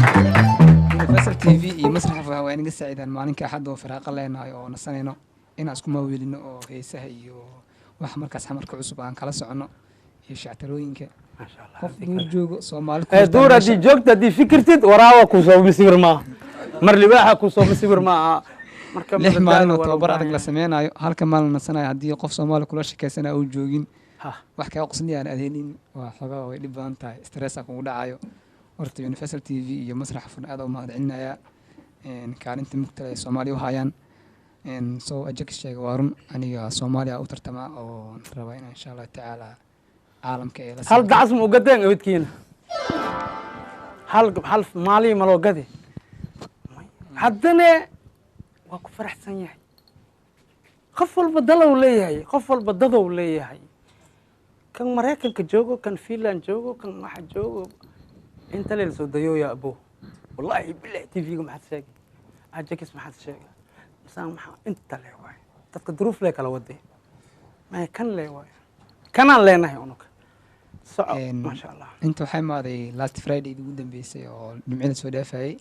Universal TV iyo masrax furan waa inaga saacidaan maalinka Axadda oo firaaqa leenahay oo nasanayno inaan isku maaweelino oo heesaha iyo wax markaas xamarka cusub aan kala soconno iyo shactarooyinka qof duur joogo Soomaali ku ee jirtaa duur meesha. Haddii joogta haddii fikirtid waraawa kusoo misibir maaha mar libaaxa kusoo misibir maaha marka 6 maalin oo madadaalo waa loo tababar adag baahan la yahay. sameynayo, halka maalin nasanayo, haddii qof Soomaali kula shekeysanayo uu joogin Ha. wax kaa qosliya aan adeelin waa xogaa way dhib badan tahay, stressa kugu dhacayo. Horta Universal TV iyo masraxa furan aad u mahadcelinayaa kaalinta mugtala ay Soomaaliya u hayaan. Soo ajak sheega waa run, aniga Soomaaliya u tartamaa oo rabaa inaan insha Allah tacaala caalamka ay la hal socdo. Dacas ma ugadeen awidkiina hal hal maalii ma loo gadi haddana waa ku faraxsan yahay. Qof walba dalow leeyahay, qof walba dadow leeyahay, kan Maraykanka joogo, kan Finland joogo, kan waxa joogo inta leen soo dayooya abo. Wallahi billahi TV-ga maxaad sheegay, ajakis maxaad sheegay, misaan maxaa inta le waay dadka duruuf lee kala waday maya kan le waay kanaan leenahay unuka soco, maasha Allah. Inta waxaa imaaday last Friday ugu dambeysay oo dhimcida soo dhaafayay.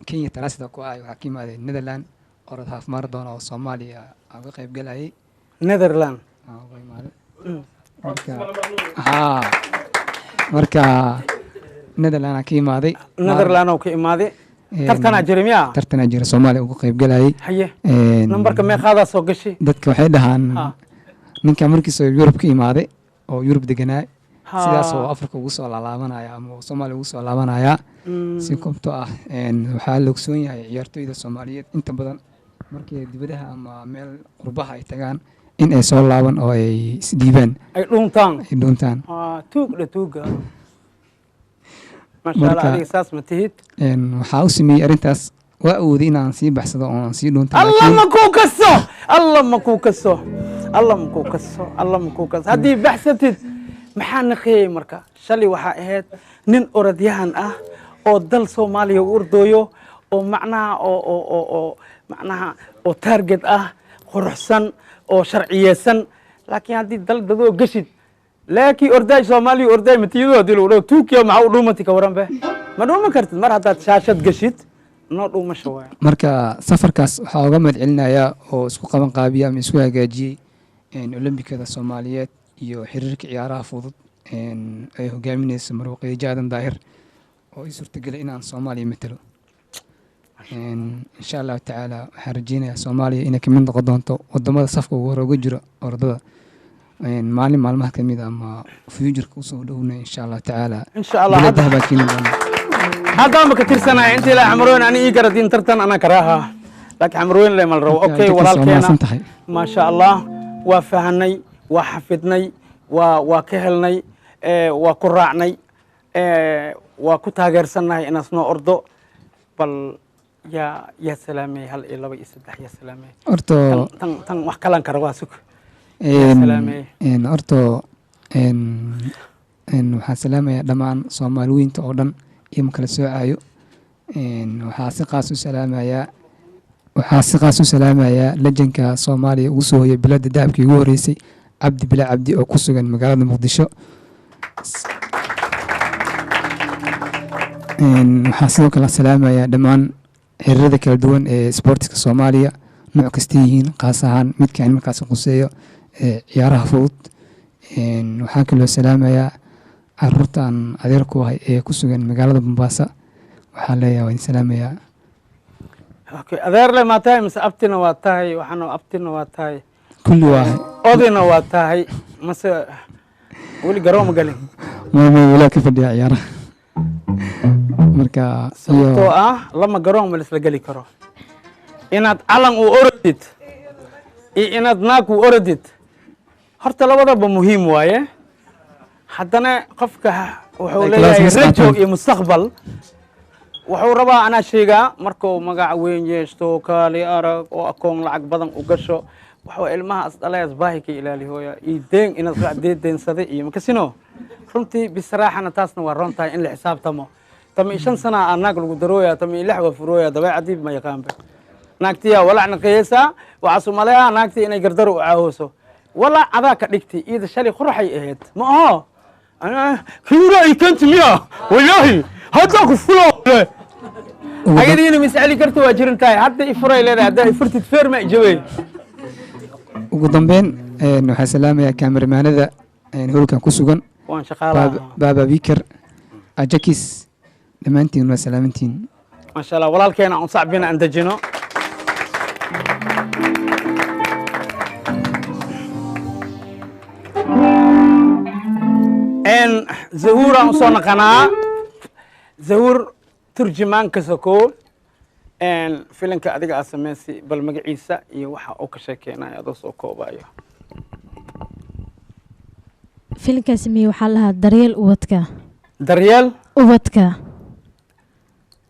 Kenya talaasida ku ahay waxaa ka imaaday Netherland orod half marathon oo Soomaaliya aan uga qayb galayay. Netherland. Aan uga imaaday marka haa marka Netherland aan ka imaaday. Netherland oo ka imaaday, tartanaa jira miyaa? Tartanaa jira, Soomaaliya uga qayb galayay. Haye, nambarka meeqaadaa soo gashay? Dadka waxay dhahaan Ha. ninka markiisa Yurub ka imaaday oo Yurub deganaa Ha. sidaas oo Afrika ugu soo laalaabanaya ama uu Soomaaliya ugu soo laabanaya si koobto ah. Waxaa la ogsoon yahay ciyaartoyda Soomaaliyeed inta badan markay dibadaha ama meel qurbaha ay tagaan in ay soo laaban oo ay isdhiibaan. Ay dhuuntaan. Ay dhuuntaan. Ah, tuug dha tuuga, maasha Allah. Adiga saas ma tihid. Waxaa u sameeyey arrintaas waa awooday inaan sii baxsado oo aan sii dhuunto Allah laakiin ma kuu kaso, Allah ma kuu kaso, Allah ma kuu kaso, Allah ma kuu kaso. Haddii baxsatid maxaa naqeeyey? Marka shalay waxaa ahayd nin orodyahan ah oo dal Soomaaliya u ordooyo oo macnaha oo macnaha oo target ah quruxsan oo sharciyeysan, laakiin haddii dal dadoo geshid laakiin ordaay Soomaaliya ordaay matiyado haddii lagu dhaho tuukiya maxaa u dhuumati ka waran be ma dhuuman kartid mar haddaad shaashad geshid noo dhuumasho waay. Marka safarkaas waxaa uga mahad celinayaa oo isku qaban qaabiya ama isku hagaajiyey Olombikada Soomaaliyeed iyo xiriirka ciyaaraha fudud ay hogaamineyso Marwo Khadiijo Aadan Daahir oo ii suurtagelay inaan Soomaaliya matalo. Insha Allahu tacaala waxaan rajeynayaa Soomaaliya inay kamid noqon doonto wadamada safka ugu hore uga jiro orodada maalin maalmaha kamid ah ama future-ka usoo dhowna insha Allahu tacaala. Insha Allah. Dowladda baa keeni doona. Haddaan ka tirsanaya inta ilaa Xamrooyin ani ii garadin tartan anaa karaaha laakiin Xamrooyin le mal rabo. Marka okay dadkaas waa walaalkeena mahadsan tahay. Maasha Allah, waa fahanay, waa xafidnay, waa ka helnay, waa ku raacnay, waa ku taageersannahay inaas noo ordo. Bal yaa salaamey hal iyo laba iyo saddex yaa salaamey. Horta tan wax kalan kara waa sug yaa salaamey. Horta waxaan salaamayaa dhammaan Soomaaliyiinta oo dhan iyo ma kala soocayo. Waxaa si qaas u salaamayaa lejanka Soomaaliya ugu soo hoyay biladda dahabkii ugu horeysay, Cabdi Bila Cabdi oo ku sugan magaalada Muqdisho. Waxaa sidoo kale salaamayaa dhammaan xiriirada kala duwan ee sportiska Soomaaliya nooc kasta yihiin, qaas ahaan midkaan markaas quseeyo ee ciyaaraha fudud. Waxaan kaloo salaamayaa Caruurtan adeerku ahay ee ku sugan magaalada Mombasa waxaan leeyahay waan salaamayaa. Okay, adeer le maa tahay mise abtina waa tahay? Waxaana abtina waa tahay. Kulli waa ahay. Odina waa tahay mase weli garooma galin? May, walaa ka fadhiya ciyaaraha marka. Sababtoo ah lama garoon ma laisla geli karo. Inaad calan u orodid iyo inaad naag u orodid, horta labadaba muhiim waaye. Haddana qofka wuxuu leeyahay rajo iyo mustaqbal, wuxuu rabaa anaa sheegaa markuu magac weyn yeeshto, kaali arag oo akoon lacag badan u gasho, waxuu ilmahaas dhalayaas baahi ka ilaali hooya iyo deen inaad raac deensada iyo makasino. Runtii bisraaxana taasna waa roon tahay in la xisaabtamo. 15 sana aa naag lagu darooya, 16 waa furooya, dabeecadiib ma yaqaanba. Naagtiyaa walacna qiyeysaa, waxaasu maleeyaa naagtii inay gardaro u caahooso. Walaac adaa ka dhigti iyada shalay quraxay ahayd ma aho kiura ay keenti miya, walaahi haddaa ku fulo ayadiina misceli karta waa jiran tahay. Hadda ifuray leedahay, haddaa ifurtid feer ma ijawey. Ugu dambeyn waxaan salaamayaa kaameramaanada howlkan ku sugan. Waan shaqaalaha. Baaba Biker, Ajakis, dhammaantiin waa salaamantiin. Maasha Allah, walaalkeena aan sacbina aan dejino. Zahuur aan usoo naqanaa. Zahuur, turjumaanka sokow, filinka adiga aad samaysi, bal magaciisa iyo waxa uu ka sheekeynayo adoo soo koobayo. Filinkaa sameeyey waxaa lahaa Daryeel Ubadka. Daryeel Ubadka.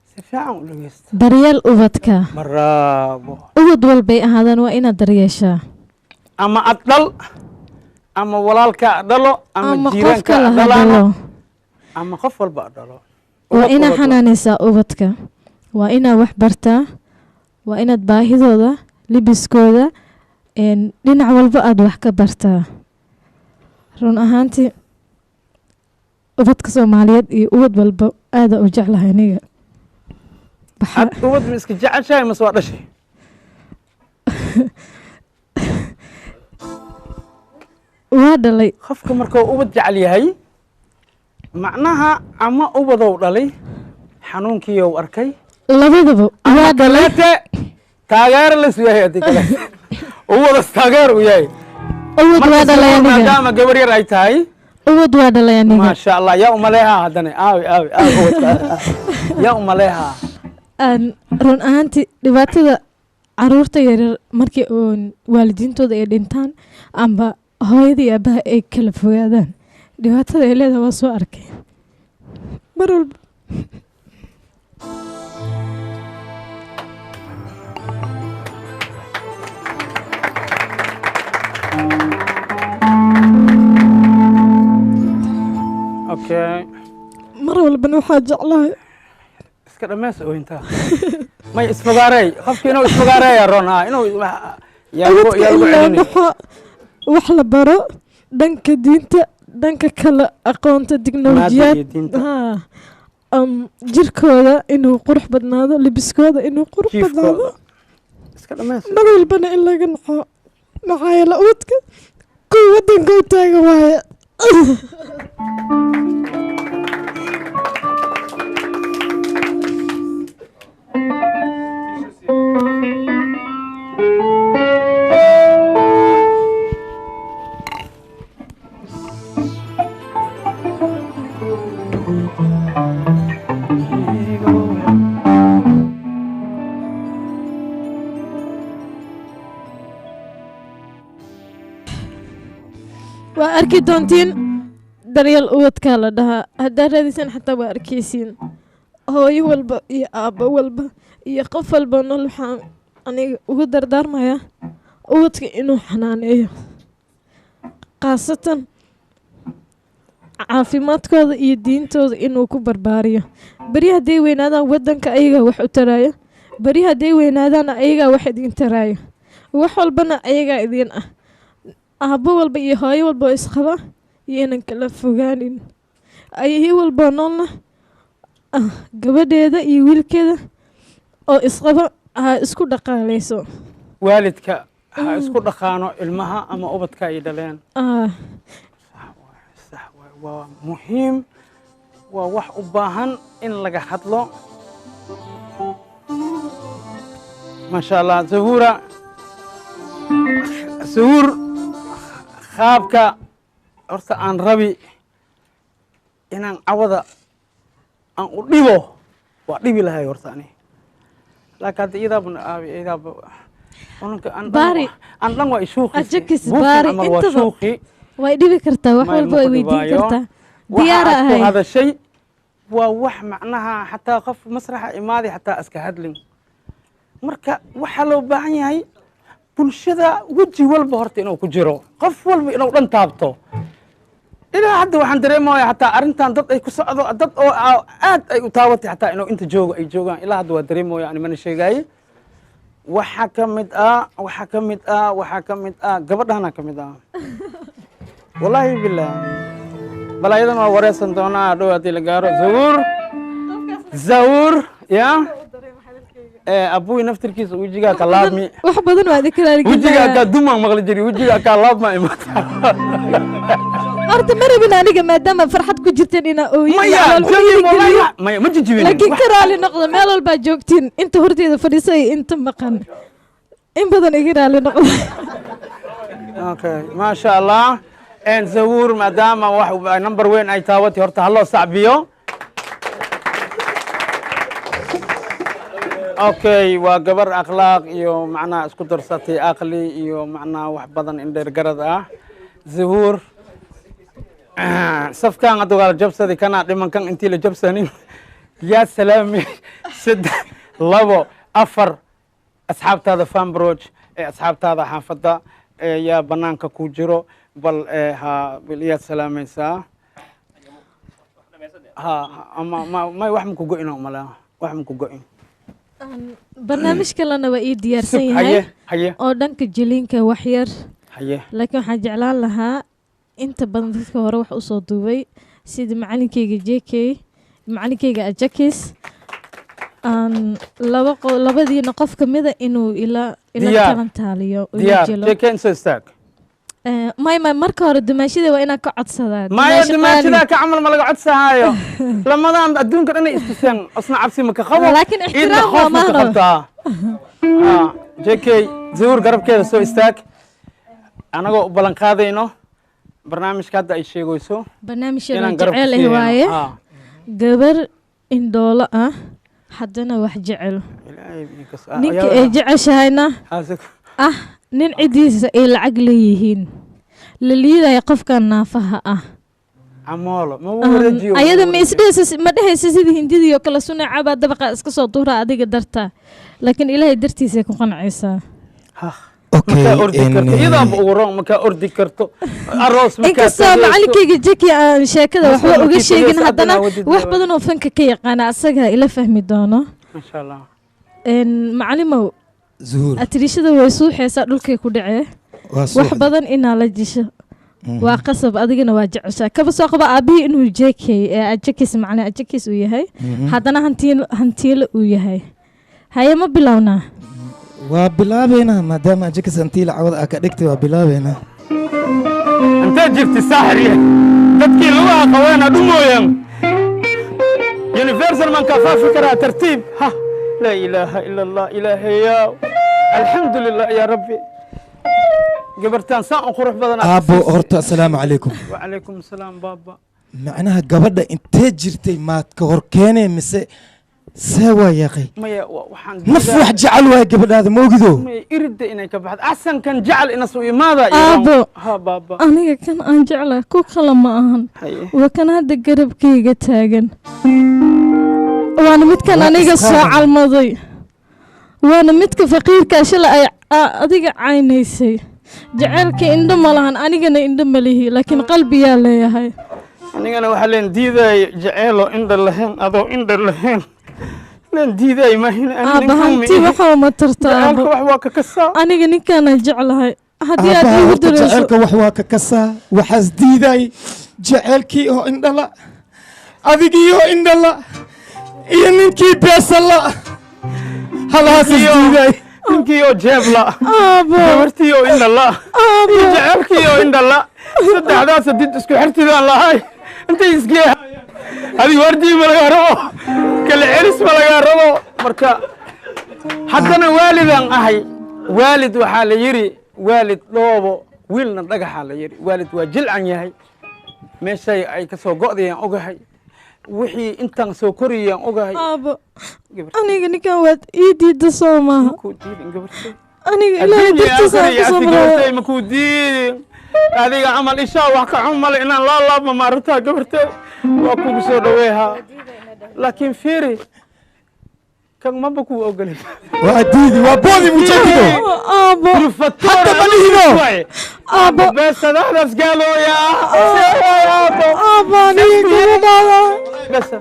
Si fiican u dhegeysta. Daryeel Ubadka. Bravo. Ubad walbay ahaadaan waa inaad daryeeshaa. Ama ad dhal ama walaalka ad dhalo ama ama jiiraanka qofka ad laha dhalaano dhalo ama qof walba ad dhalo. Waa inaad xanaanaysaa ubadka, waa inaad wax bartaa, waa inaad baahidooda, libiskooda, dhinac walba aad wax ka bartaa. Run ahaantii ubadka Soomaaliyeed iyo ubad walba aada u jeclahay aniga. Ad ubad ma iska jeceshahay mase waa dhashay? Waa dhalay. Qofka markuu ubad jecel yahay, macnaha ama ubadow dhalay, xanuunkiiyow arkay. Labadaba waa dhalay. Kaleete taageero la suyahay, haddii kale ubadas taageer u yahay. Ubad waa dhalay aniga. Maadaama gabar yar ay tahay. Ubad waa dhalay aniga. Maasha Allah, yaa umaleehaa haddana aawi aawi aawi ubadka yaa umaleehaa? Run ahaantii dhibaatada caruurta yaryar markii uun waalidiintooda ay dhintaan amba hooyada iyo aabaha ay kala fogaadaan, dhibaatada ay leedahay waa soo arkay mar walba. Okay. Mar walbana waxaa jeclahay. Iska dhameys ooyintaa, may isfogaareey, qofki inuu isfogaareeya roon ha inuu yaa lagu ubadka yaa lagu in loo celini. Naxo wax la baro dhanka diinta, dhanka kale aqoonta tiknolojiyaad. Maadda iyo diinta. Haa. Jirkooda inuu qurux badnaado, libiskooda inuu qurux badnaado. Jiifkooda iska dhameys. Mar walbana in laga naxo, maxaa yeele ubadka kuwa wadanka u taagan waaye. Waa arki doontiin, Daryeel Ubadkaa la dhahaa. Haddaad raadisan xataa waa arkaysiin. Hooyo walba iyo aabbo walba iyo qof walba nool waxaan aniga ugu dardaarmayaa ubadka inuu xanaaneeyo, khaasatan caafimaadkooda iyo diintooda inuu ku barbaariyo. Beri hadday weynaadaan wadanka ayagaa wax u taraayo, beri hadday weynaadaana ayagaa wax idiin taraayo, wax walbana ayagaa idiin ah. Aabbo walba iyo hooyo walba oo isqaba iyo inan kala fogaanin, ayihii walboo noolna gabadheeda iyo wiilkeeda oo isqaba ha isku dhaqaaleyso. Waalidka ha isku dhaqaano ilmaha ama ubadka ay dhaleen. Sax waay. Waa muhiim, waa wax u baahan in laga hadlo. Maasha Allah, Zuhura, Zuhur, qaabka horta aan rabi inaan cawada aan u dhibo, waa dhibi lahay horta ani, laakiin hadda iyadaaba aabi iyadaaba ununka aan dhan. Baari. Aan dhan waa ishuuqi. Ajakis baari camal waa intaba shuuqi. Way dhibi kartaa, wax May walba way ma ku weydiin dhibaayo. kartaa. Waxa Diyaara aad ku ahay. hadashay waa wax macnaha xataa qof masraxa imaaday xataa iska hadlin. Marka waxaa loo baahan yahay bulshada weji walba horta inuu ku jiro, qof walba inuu dhan taabto. Ilaa hadda waxaan dareemaya xataa arrintan dad ay ku socdo, dad oo aad ay u taabatay xataa inuu inta joogo ay joogaan. Ilaa hadda waa dareemaya ani, mana sheegaaye. Waxaa ka mid ah, waxaa ka mid ah, waxaa ka mid ah gabadhana ka mid ah. Wallaahi bilah, bal ayadan waa wareysan doonaa dhow haddii la gaaro. Zawuur, Zawuur, ya abuy naftirkiisa wejigaa ka laabmi. Wax badan waa idinka Wejigaa raaligelinaya. kaa dumaan maqli jiri, wejigaa kaa laabma imaata. Horta ma rabin aniga, maadaama farxad ku jirteen, inaa ooyin Maya, iyo calool jabi xumo wallahi geliyo. Maya, ma jijibinin. Laakiin ka raali noqda meel walbaa joogtiin, inta horteeda fadhiisa iyo inta maqan, in badan iga raali noqda. Okay, maasha Allah. En Zawuur, maadaama wax number weyn ay taabatay, horta haloo sacbiyo. Okay, waa gabar akhlaaq iyo macnaha isku darsatay, aqli iyo macnaha wax badan indheer garad ah. Zuhuur, safkan hadda waa la jabsaday, kana dhimankan intii la jabsanin yaa salaami. 3, 2, 4 asxaabtaada fambroj ee asxaabtaada xaafadda ee yaa banaanka ku jiro, bal ee, ha bal iyaad salaamaysaa ha ama ma may wax maku go'in oo malaa wax maku go'in. Barnaamij kalena waa ii diyaarsan Sug, yahay haye haye oo dhanka jiliinka wax yar, haye laakiin waxaan jeclaan lahaa inta badan dadka hore wax usoo duubay sida macalinkeyga JK, macalinkeyga Ajakis, aan laba labadiina qof ka mida inuu ila Diyaar. talantaaliyo ila Diyaar. jilo. JK, insoo istaag. May may, marka hore dumaashida waa inaan ka codsadaa. Maya. Dumaashi Dumaashidaa qaali. Ka camal ma laga codsahaayo. Lamadaan adduunka dhan ay istuseen, isna cabsi ma ka qabo. Laakiin Ciidna ixtiraam waa khoof ma ka maano. qabtaa. Ha, JK, Zuhur garabkeeda soo istaag, anagoo u ballan qaadayno barnaamijka hadda ay sheegayso Barnaamij yaroo inaan garab ku jecel ah siiyeyno. waaye. Ha. Gabar indhoolo ah haddana wax jecel. Ilaahay idinkas- Ninka ay jeceshahayna ah nin ciddiisa ay lacag leeyihiin, la liidaya qofkan naafaha ah. Camoolo ma wareejiyo. Ayada ma isdhehaysa, ma dhehaysa sidii hindidii oo kale sunacabaa dabaqa iska soo duura adiga darta, laakiin Ilaahay dartiisay ku qancaysaa. Okay. Markaa ordi karto iyadaanba ugu roon, markaa ordi karto aroos markaa Inkastoo tagayso. macalinkeyga Jeki aan sheekada Masla waxba uga markii sheegin, tagayso haddana haddana wadid wax waa. badan oo fanka ka yaqaana asaga ila fahmi doono. Maasha Allah. Macalimow. Zuhur. Atriishada way suuxaysaa, dhulkay ku dhacee. Waa Wax suuxday. badan inaa la jisho waa qasab, adigana waa jeceshaa. Kaba soo qaba aabihii inuu JK ee Ajakis, macnaa Ajakis uu yahay, haddana hantiilo hantiilo uu yahay. Haye, ma bilownaa? Waa bilaabeynaa, maadaama Ajakis hantiila cawada aa ka dhigtay, waa bilaabeynaa. Intee jirti saaxiriye, dadkii lugaha qabeena dhumooyan. Universal man kaa faafi karaa tartiib. Ha, laa ilaaha ila Allah, ilaahayaw, alxamdu lilah yaa rabbi, gabartaan saan u qurux badan. Aabbo, horta asalaamu calaykum. Wacalaykum asalaam, baaba. Macnaha gabadha intee jirtay maad ka hor keenee mise see waa yaaqay? Maya, waxaan Naf wax jecel waay gabadhaada, ma ogido? Maya, irida inay ka baxdo axsankan jecel inasu imaada iyo Aabbo. Ha, baaba. Aniga kan aan jeclahay ku kale ma ahan. Haye. Waa kan hadda garabkayga taagan, waana midkan Waa aniga soo isqaadan. calmaday, waana midka faqiirka shalay ay adiga caynaysay. Jaceylka indho ma lahan, anigana indho ma lihi, laakiin qalbiyaa leeyahay. Anigana waxaa leen diidaay jeceelo indha lahayn, adoo indha lahayn leen diidaay mahin. Aabba, hanti waxaa ma tarta. Jaceylka Aabbo, wax waa ka kasaa. Aniga ninkaanaan jeclahay, haddii aad Aabbaha iigu horta dareyso. Jaceylka wax waa ka kasaa. Waxaas diiday jaceylkii oo indhala, adigii oo indhala iyo ninkii beesala, halahaas is diiday. Ninkii oo jeebla, Aabbo. gabartii oo indha la Aabbo. iyo jaceylkii oo indha la, saddexdaas hadid isku xirtidaan lahay. Intay isgeeya adiga wardii ma laga rabo, kala celis ma laga rabo. Marka haddana waalidaan ahay. Waalid waxaa la yidhi waalid dhoobo, wiilna dhagaxaa la yidhi. Waalid waa jilcan yahay, meeshay ay ka soo go'dayaan ogahay, wixii intaan soo korayaan ogahay. Aabo, aniga ninkan waad ii diida soo maaha? Makuu diidin, gabartay. Aniga Ilaahay dartiisa aan ku samraya. Makuu diidin. Adiga camal ishaa wax ka xun male inaan laa laabma maaragtaa, gabartay, waa kugu soo dhaweehaa. Laakiin fiiri, kan maba kuu ogolin. Waa diidi, waa boodi mujadido. Aabo. Hadda ma lihino. Aabo. Beesadadas gaalooya. Aabo, aniga gabadhaada. Besa.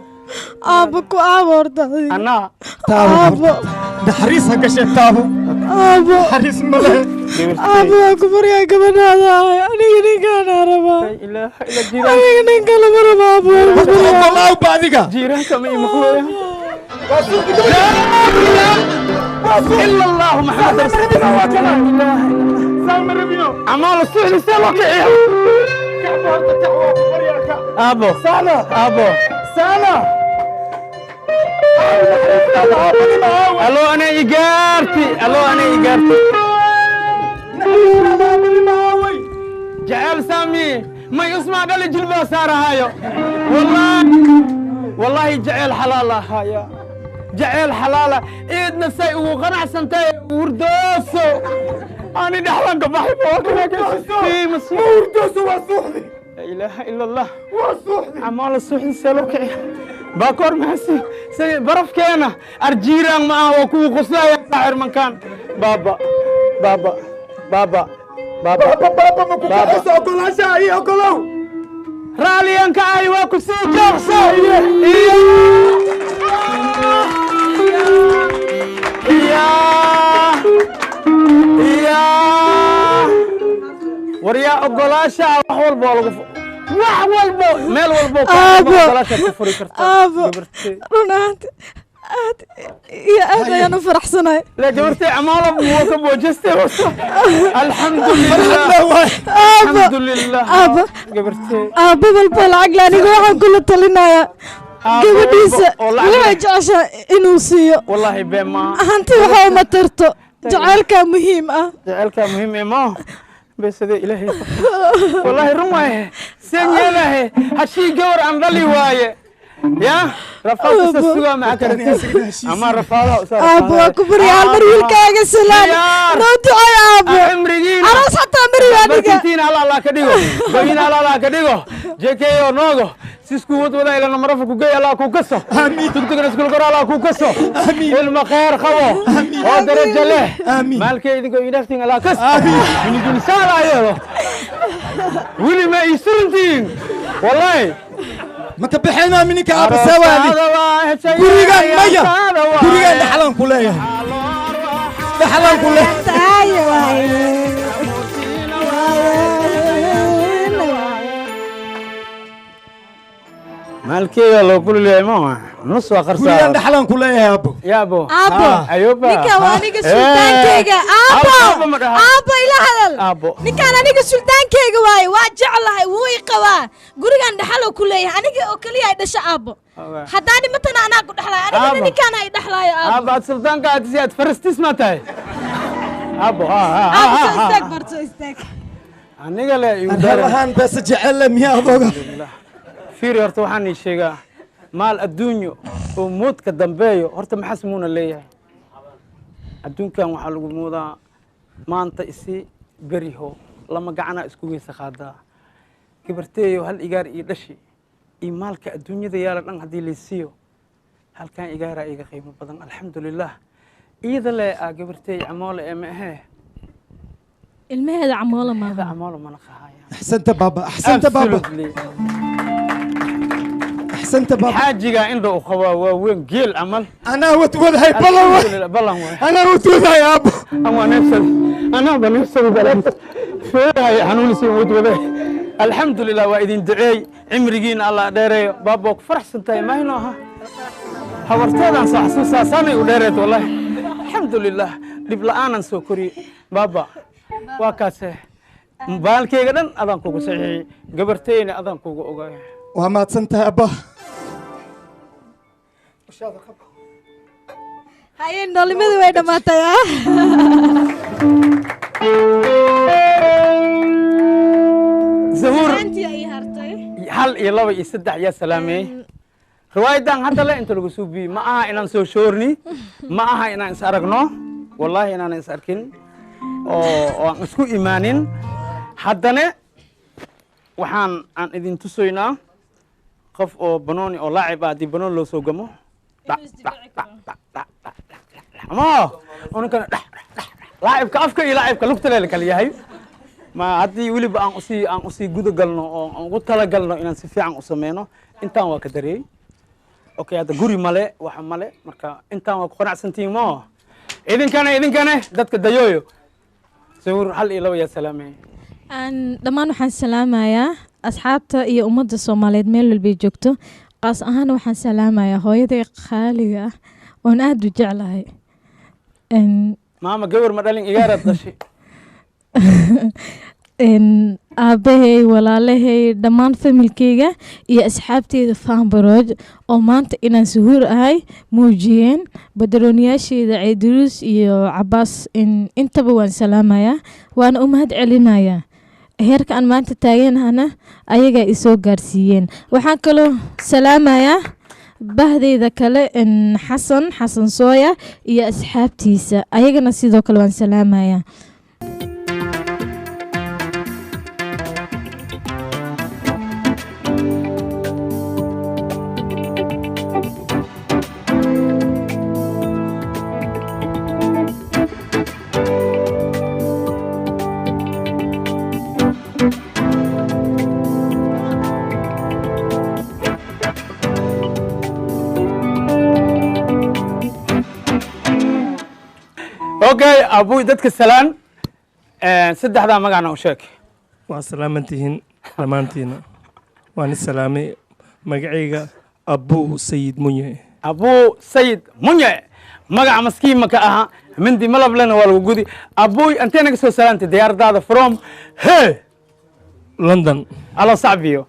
Aabo, ku aabo horta adiga. Anaa. Taabo, naxariis ha gashe, taabo. Aabo. Naxariis ma leh. Aabo, waa ku baryaa, gabadhaada ahay. Aniga ninkaana rabaa, aniga ninka lama rabo. Aabo, waa ku baryaa. Ogolaawba adiga. Jiiraanka ma ii maqlooya. إلا الله محمد رسول الله. عمال السحل سلوك. أبو سالة، أبو سالة، ألو، أنا إيجارتي، ألو، أنا إيجارتي. جعل سامي ما يسمع قال جلبة سارة هايو. والله والله جعل حلالة هايا، جعل حلالة إيد نفسي وقنع سنتي وردوسو. أنا دحلان قبحي فوق. وردوسو وسوحدي. لا إله إلا الله. وسوحدي عمال السوحدي سلوك باكور مهسي سي برف كينا أرجيران معه وكو قصلا يا ساعر من كان. بابا بابا بابا بابا بابا بابا، ma ku kacayso ogolaanshaha iyo ogolow. Raaliyanka ay waa ku sii joogso. Iya iya, waryaa, ogolaashaha wax walba waa lagu wax walbo meel walbo Aabo. Ogolaasha ku furi kartaa. Aabo. Gabartay. Run ahaanti aad iyo aad ayaan u faraxsanahay. La gabartay amaalo muu ka boojastay. Alxamdulilah. Aabo. Alxamdulilah. Aabo. Gabartay. Aabo walba lacag la, aniga waxaan kula talinayaa Aabo gabadhiisa walba oo lacag waxay leh. jeceshaa inuu siiyo. Wallaahi been maaha. Hanti waxa uma tarto, jacaylkaa muhiim ah. Jacaylkaa muhiim ee maaha beesade Ilaahay. Wallaahi run waaye. Seen yeelahe hashii gawar aan dhali waaye ya rafaad isa sugaa maca karati ama rafaadaha usaa. Aabo, waa ku barya, hal mar wiilkaaga salaan. Diyaar. Noo ducay, aabo. Cimrigiina aroos xataa mariyo aniga. Barkintiina alla alla ka dhigo, goyina alla alla ka dhigo, jekeyo noogo sisku wad wada ilana marafa ku gey Allah ku kaso, tugtugna iskul gor Allah ku kaso, ilma khair qabo oo darajo leh. Amiin. Maalkay idinko idaftin Allah kas minidun saala yeelo. Wili ma isurintiin wallahi. Ma ka bixinaa mininka aaba sawaani gurigan? Maya, gurigan dhaxlaan ku leeyahay, dhaxlaan ku leeyahay. Maalkeega loo kulilyahay ma nus waa gurigan qarsaa. Dhaxlaan ku leeyahay, aabo. Yaabo. Aabo. Ayuba. Ninkan waa aniga sultaankeyga, aabo. Aabo ma dhaha. Aabo, ila hadal. Aabo. Ninkaan aniga sultaankeyga waaye, waa jeclahay, wuu i qabaa, gurigan dhaxaloo ku leeyahay. Aniga oo keliya ay dhasho, aabo. Haddaa dhimatana anaa ku dhexlaayo anigana. Aabo. Ninkaan ay dhexlaayo, aabo. Aabo, aad sultaanka aad si aad farastis ma tahay, aabo? Ha ha. Aabo, soo ha istaag, barto istaag. Aniga le igu hal daran. Ahaan beesa jecelle miyaa adooga? Fiiri, horta waxaan ii sheegaa maal adduunyo oo moodka dambeeyo horta maxaas muuna leeyahay. Adduunkan waxaa lagu moodaa maanta isi beriho lama gacanaa isku weysa qaadaa. Gabarteeyo, hal igaar iyo dhashi iyo maalka adduunyada yaala dhan haddii laysiiyo, halkan igaaraa iiga qiimo badan. Alxamdulilah, iyada le aa gabarteey camoole ee ma ahee. Ilmaheeda camoola maaha. Camoole mana qahaya. Axsanta baaba, axsanta baaba. Absolutely. Axsanta baaba. Xaajigaa indha u qabaa waa weyn geel camal. Anaa wadwadahay balan waay. Alxamdulillah, ballan waay. Anaa wadwadahay, aabo. Ama neefsad anaaba neefsad balan feerahay xanuunisi wadwade. Alxamdulilah, waa idin duceey, cimrigiina Allah dheereeyo. Baaba, waa ku faraxsan tahay mahino aha? Habarteedaan soo xasuusaa saanay u dheereed. Wallahi alxamdulilah, dhib la'aanan soo koriyey. Baaba, waa kaase baalkayga dhan adaan kugu saxiixiyey, gabarteyna adaan kugu ogaay. Waa mahadsan tahay, abba. Haye, noolimadii way dhammaatay ah. Zahuur. Maantii ay hartay. Hal iyo laba iyo saddex yaa salaameeyey. Riwaayadan hadda le inta lagu suubiyey ma aha inaan soo shoorni, ma aha inaan is aragno, wallaahi inaan is arkin oo aan isku imaanin. Haddana waxaan aan idin tusaynaa qof oo banooni oo laacib ah, haddii banooni loo soo gamo dhac, dhac, dhac, dhac, dhac, dhac, dhac, dhac. Ama ununkana dhac, dhac, dhac, dhac. Laacibka afka iyo laacibka lugta le la kala yahay. Ma haddii weliba aan usii guda galno oo aan ugu talagalno inaan si fiican u sameyno, intaan waa ka dareeyey. Okay, hadda guri male, waxa male, marka intaan waa ku qanacsantihiin mo. Idinkane dadka dayooyo. Sawir, hal iyo laba yaa salaameeyey? Aan dhammaan waxaan salaamayaa asxaabta iyo ummadda Soomaaliyeed meel walbay joogto. Qaas ahaan waxaan salaamayaa hooyaday qaaliga ah oon aada u jeclahay. Maama gabar ma dhalin, igaaraad dhashay. Aabahay, walaalahay, dhammaan familkeyga iyo asxaabteyda Faanbarooj oo maanta inaan Suhuur ahay muujiyeen, badarooniyaasheeda Ceyduruus iyo Cabaas, intaba waan salaamayaa, waana u mahad celinayaa. Heerka aan maanta taaganahana ayagaa isoo gaarsiiyeen. Waxaan kaloo salaamayaa bahdeyda kale, Xasan Xasan Sooya iyo asxaabtiisa, ayagana sidoo kale waan salaamayaa. Okay, abuy, dadka salaan. Saddexdaa magacna u sheeg. Waa salaamantihiin dhammaantiina, waan is salaamay. Magacayga Abuu Sayid Munye. Abuu Sayid Munye, magaca maskiin maka aha, mindi malab lena waa lagu gudi. Abuy, intee naga soo salaantay diyaaradaada? From he? London. Alo sacbiyo,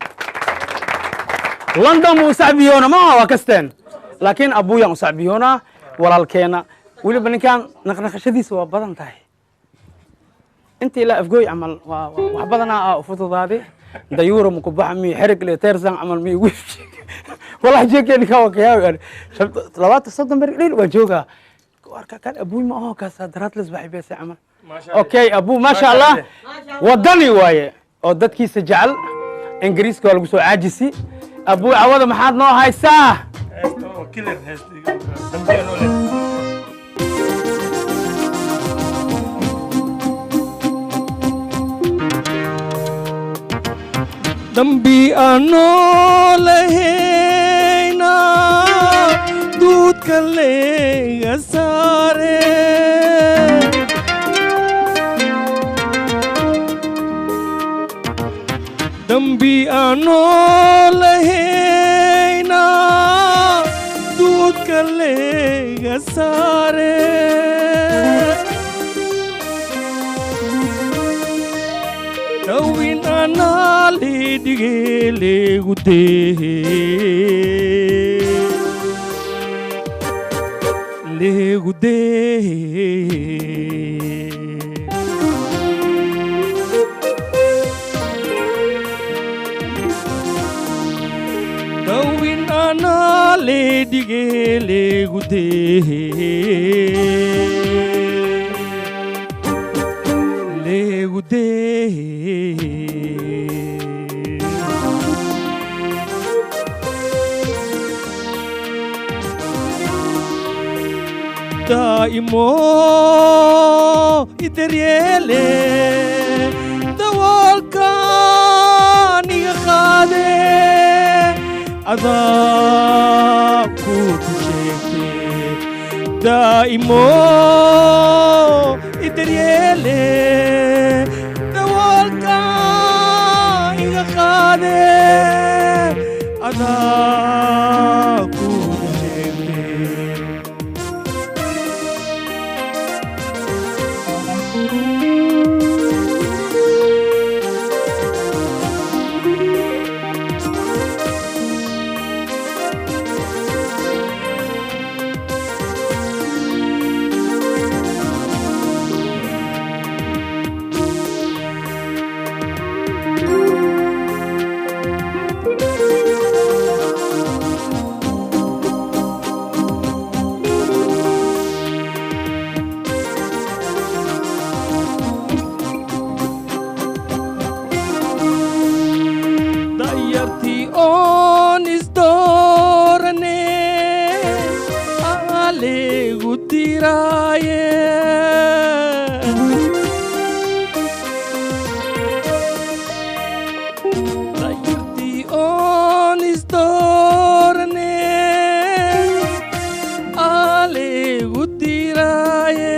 London buu sacbiyoona ma waa kasteen, laakiin abuyaan u sacbiyoonaa walaalkeena. Weliba ninkan naqnaqashadiisa waa badan tahay, inta ilaa Afgooy camal waa wax badanaa aa u fududaade. Dayuura maku baxa mi xerig le teersan camal mi wiif. Wallahi jeekee ninkan waa kayaawi, 20 30 beri dhil waa joogaa. Arka kan abuy ma aho kaasa daraadles baxay beese camal. Okay, abu, maasha Allah, wadani waaye oo dadkiisa jecel. Ingiriiska waa lagu soo caajisi. Abu, cawada maxaad noo haysaa? Dambi aanoo lahayna duudka layga saare, dambi aanoo lahayna duudka layga saare, dhowin anaa leedhige leegu dehe leegu dehe. Dhowin anaa leedhige leegu dehe leegu dehe. Daa'imo idaryeele, daboolkaan iga qaade, adaa ku sheegte. Daa'imo idaryeele, daboolkaan iga qaade, adaa ku sheegte. Aligu diraaye. Dayartii oon isdoorane aligu diraaye.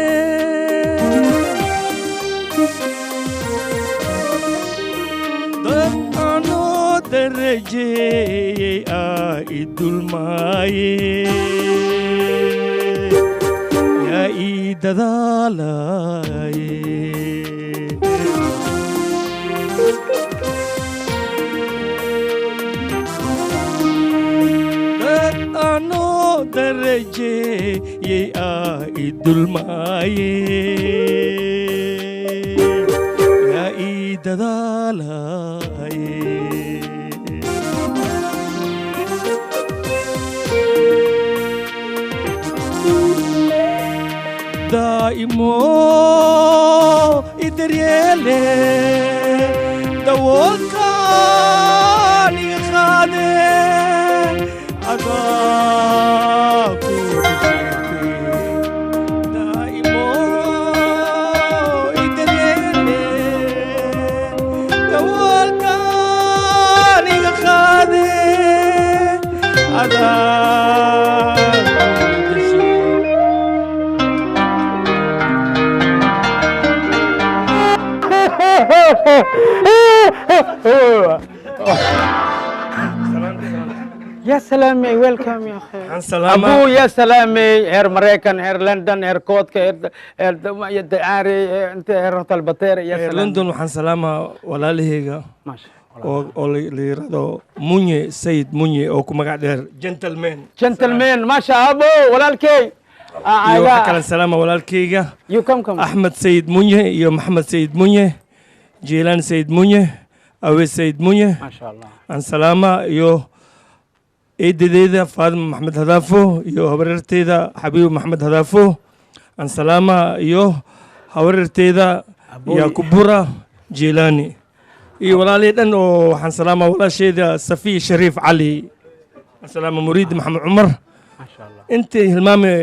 Dad anoo darajeeyey aa i dulmaaye, yaa ii dadaalaye. Dad anoo darajeeyey aa i dulmaaye, yaa ii dadaalaye. Daa'imo idaryeele, dawoolkaan iga qaade, adaa ku sheegtay. Daa'imo idaryeele, dawoolkaan iga qaade, adaa ku sheegtay. يا سلامي، welcome يا اخي. Waxaan salaamaa ابو يا سلامي، heer Maraykan, heer London, heer koodka, heer dacaari, inta heer Hotel Bateer, ya Reer salaam. London waxaan salaamaa walaalahayga Maasha oo la yiraahdo Munye Sayid Munye oo ku magac dheer Gentleman. Gentleman, maasha, abo walaalkey. Iyo waxaa kale salaama walaalkayga You come, come. Axmed Sayid Munye iyo Maxamed Sayid Munye, Jiilaan Sayid Munye, Awe Sayid Munye. Maasha Allah. Aan salaama iyo eedadeeda Faadima Maxamed Hadaafo iyo habaryarteyda Xabiib Maxamed Hadaafo aan salaama, iyo habaryarteyda Aboy. Yaakubura Jiilaani, iyo walaalihii dhan oo waxaan salaama walaasheeda Safiya Shariif Cali aan salaama, Muriid Maxamed Cumar. Maasha Allah. Intii hilmaame.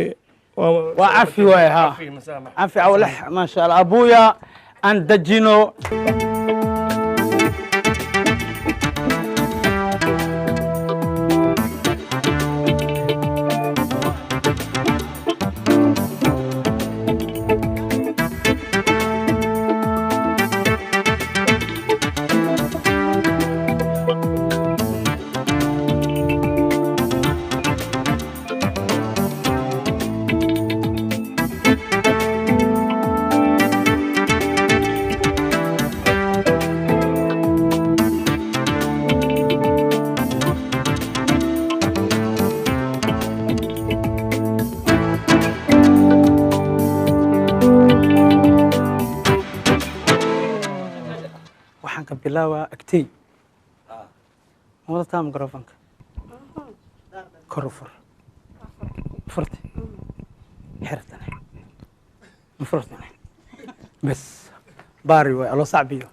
وعفي واي ها. عفي مسامح. عفي أولح، ما شاء الله أبويا أندجينو. Waxaan ka bilaabaa agtey. Ma wadataa microfonka? Kor u fur. Furti xirtane, ma furtane? Bes baari waay aloo sacbiyo.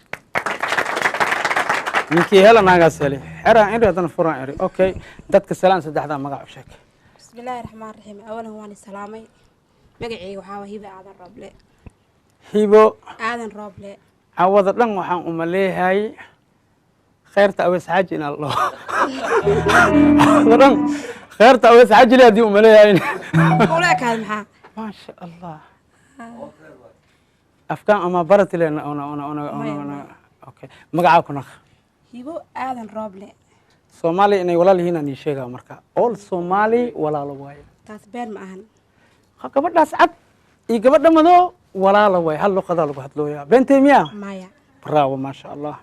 Ninkii hela naagaas helay xeraan iri, haddana furaan iri. Okay, dadka salaan, saddexdaa magac u sheeg. بسم الله الرحمن الرحيم. أولا waan salaamay. Magacayga waxaa waa Hiba Aadan Rooble. Hibo Aadan Rooble. Cawada dhan waxaan uma leeyahay khayrta Awees Xaaji inaa la dhaho. Cawada dhan khayrta Awees Xaaji le haddii uma leeyahay. Ula ekaada maxaa? Maasha Allah, afkaan ama barati le ona ona ona ona ona. Okay, magacaa ku naq. Hibo Aadan Rooble. Soomaali inay walaal yihiin aan ii sheegaa. Marka all Soomaali walaalo waaye. Taas been ma ahan. Ha, gabadhaas cad iyo gabadha madow walaalo waaye, hal luqadaa lagu hadlooyaa. Beentay miyaa? Maya. Bravo, maasha Allah.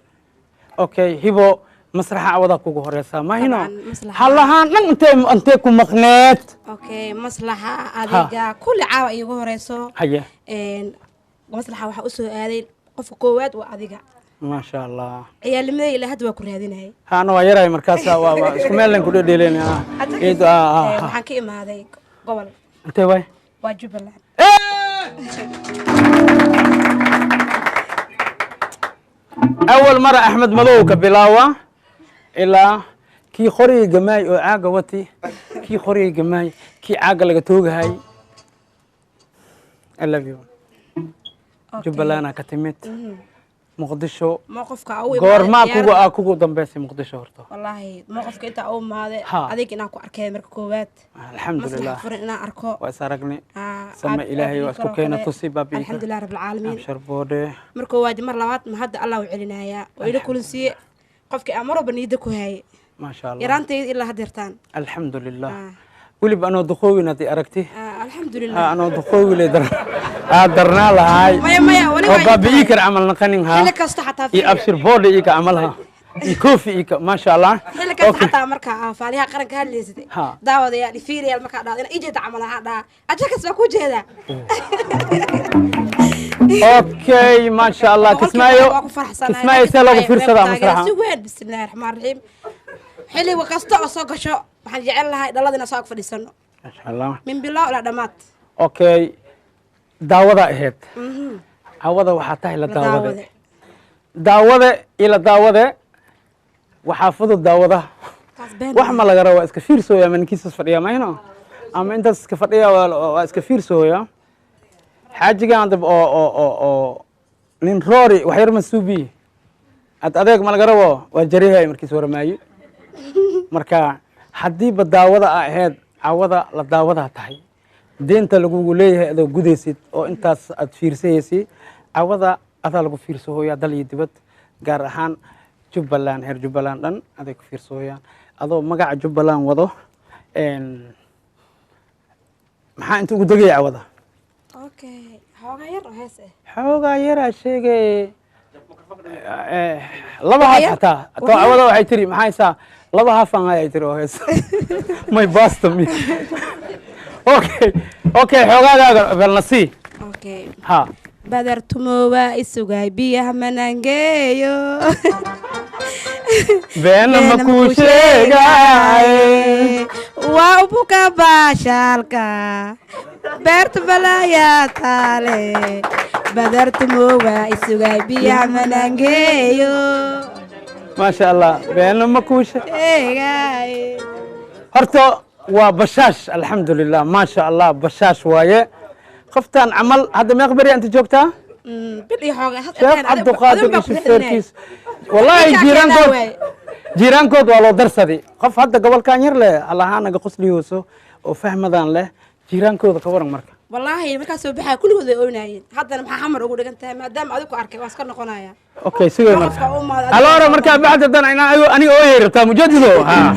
Okay, Hibo, masraxa cawadaa kugu horeysaa mahino? Dabcan, maslaxa. Halahaan dhan intee ku maqneed? Okay, maslaxa adiga kulli caawa iigu horeyso. Haye. Maslaxa waxaa usoo aaday qofka koowaad waa adiga. Maasha Allah. Ciyaalnimadey ilaa hadda waa ku raadinayay. Ha, ana waa yaraay markaasa, waa isku meel len ku dhedheelen. Hadda Eed. Waxaan ka imaaday gobol. Intee waay? Waa Jubbaland. Awal mara Axmed Madow ka bilaawa ilaa kii qorigii gamaay oo caaga wati, kii qorigii gamaay, kii caaga laga toogahay. I love you. Jubbaland ka timid. Muqdisho. Mowqifka ugu Goormaa kugu aa kugu dambeysay Muqdisho horta? Wallaahi mowqifka inta u imaaday adig inaan ku arkay marka koowaad. Alxamdulilah. Furan inaan arko. Waa is aragnay. Sama Ilaahay waa isku keena tusi baabi'i. Alxamdulilah rabbil caalamiin. Abshar boode. Marka koowaad mar labaad ma hadda Allah u celinayaa oo ila kulansiiye qofkii aan mar walba niyadda ku hayay. Maasha Allah. Yaraantayda ilaa haddeertaan. Alxamdulilah. Weliba anoo duqoowin haddii aragti. Alxamdulilah. Anoo duqoowi le dar darnaa lahaay. Maya maya wali oo baabi'i kar camal naqanin haa. Xilli kasta xataa iyo Abshir boode iyo ka camal ha. Iyo koofi iyo ka maasha Allah. Xilli kasta xataa marka faaliyaha qaranka hadlaysatay. Daawadayaal fiiriyaal markaa dhahdo inaa ii jeeda camal ahaan dhaha. Ajarkas waa ku jeedaa. Okay, maasha Allah. Kismaayo. Kismaayo see loogu fiirsadaa masraxa. Si weyn bismillaahi raxmaani raxiim. Xilli kasta oo soo gasho waxaan jecel lahay dhalada inaan soo ag fadhiisano. Maasha Allah. Min bilow ilaa dhammaad. Okay. Daawada ahayd. Cawada waxaa tahay la daawade. Daawade iyo la daawade waxaa fudud daawada. Wax ma laga rabaa iska fiirsooya ama ninkiisas fadhiya mayno ama intaas iska fadhiya waa iska fiirsooya. Xaajigan dab oo oo oo oo nin roori wax yar ma suubi ad adeeg ma laga rabo waa jarihay markiis warmaayo. Marka haddiiba daawada aa ahayd cawada la daawadaa tahay deenta lagugu leeyahay adoo gudaysid oo intaas aad fiirsahaysid cawada adaa lagu fiirsahooyaa dal iyo dibad gaar ahaan Jubbaland heer Jubbaland dhan aday ku fiirsahooyaan adoo magaca Jubbaland wado. Maxaa inta ugu degaya cawada? Okay, xoogaa yar oo hees ah. Xoogaa yaraa sheegay laba haaf xataa too cawada waxay tiri maxaa haysaa laba haaf aan hayay tiri oo hees my basta me. Okay, okay, xoogaaga balnasi. Okay. Ha. Badartumo waa isugay biyaha manangeeyo. Been ma ku sheegay. Waa ubuka baashaalka. Beerta balaya taale. Badartumo waa isugay biyaha manangeeyo. Maasha Allah, been ma ku sheegay. Horta waa bashaash alxamdulilah maasha Allah bashaash waaye. Qoftaan camal hadda meeq beri inta joogtaa? Bil iyo xoogaa. Sheekh Cabduqaadir iyo shufeerkiis wallaahi jiiraankood waa loo darsaday. Qof hadda gobolkan yar leh allahaanaga qosliyooso oo fahmadan leh jiiraankooda ka waran marka. Wallaahi markaas soo baxay kulligood way ooynayeen. Haddana maxaa xamar ugu dhigan tahay maadaama adigu ku arkay waa iska noqonaya. Okay, sidoo marka. Aloora marka bacda dan aniga ooyay rabtaa mujadido. Ha.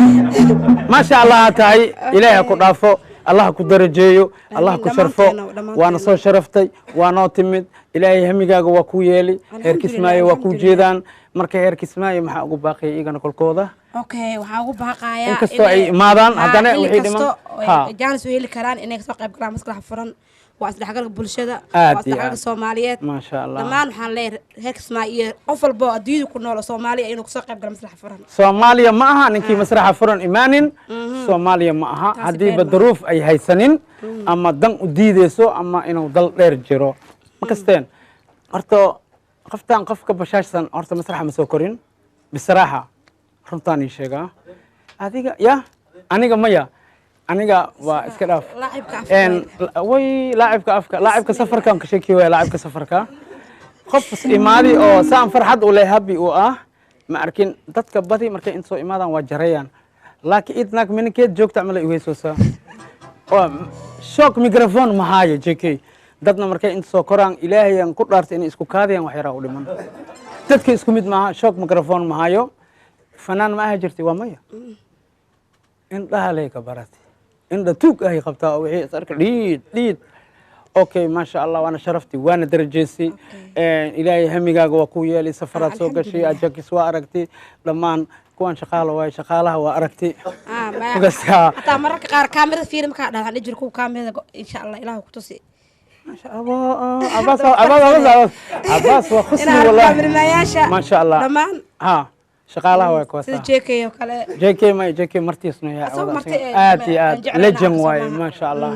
Maasha Allah tahay Ilaahay ku dhaafo. Allah ku darajeeyo, Allah ku sharfo. Waana soo sharaftay, waa noo timid. Ilaahay hamigaaga waa ku yeeli, heer Kismaayo waa ku jeedaan. Marka heer Kismaayo maxaa ugu baaqaya iyagana kolkooda? Okay, waxaa ugu baaqaya inkastoo ay imaadaan haddana waxay dhiman jaanis u heli karaan inay kasoo qayb galaan maslaxa furan. Waa isdhexgalka bulshada, waa isdhexgalka Soomaaliyeed. Maasha Allah. Dhammaan waxaan leeyahay reer Kismaayo iyo qof walba oo adduunyada ku nool oo Soomaaliya inuu kasoo qayb galo maslaxa furan. Soomaaliya ma aha ninkii masraxa furan imaanin. Soomaaliya ma aha haddiiba duruuf ay haysanin ama dan u diideyso ama inuu dal dheer jiro. Ma kasteen horta qoftaan qofka bashaashsan horta masraxa ma soo korin bisraaxa runtaan ii sheegaa adiga ya aniga maya aniga waa iska dhaaf way laacibka afka laacibka safarkan ka sheeki waaya laacibka safarka qof imaadi oo saan farxad u leh happy u ah ma arkin dadka badi markay in soo imaadaan waa jarayaan laakiin idnaag minikeed joogta camal ay uheysoosaa oo shock microphone ma haayo JK dadna markay inta soo koraan Ilaahay aan ku dhaartay inay isku kaadiyaan wax yaraa u dhiman dadka isku mid maaha shock microphone ma hayo fanaan ma aha jirtay waa maya indhaha lay ka baratay indha tuug ahay qabtaa oo wixii is arka dhiid dhiid. Okay, maasha Allah waana sharaftay waana darajeysay. Ilaahay hamigaaga waa ku yeelay safaraad soo gashay ajakis waa aragtay dhammaan kuwan shaqaala waay shaqaalaha waa aragtay. Hataa mararka qaar kaamirada fiiri markaa dhahdan dhijir kuwa kaamirada insha Allah Ilaahu ku tusi. Maasha Allah Abbas Abbas Abbas Abbas waa khusni wallahi maasha Allah dhammaan ha shaqaalaha way kuwataa sida JK oo kale JK ma JK martiisna yaa aad iyo aad legend waay maasha Allah.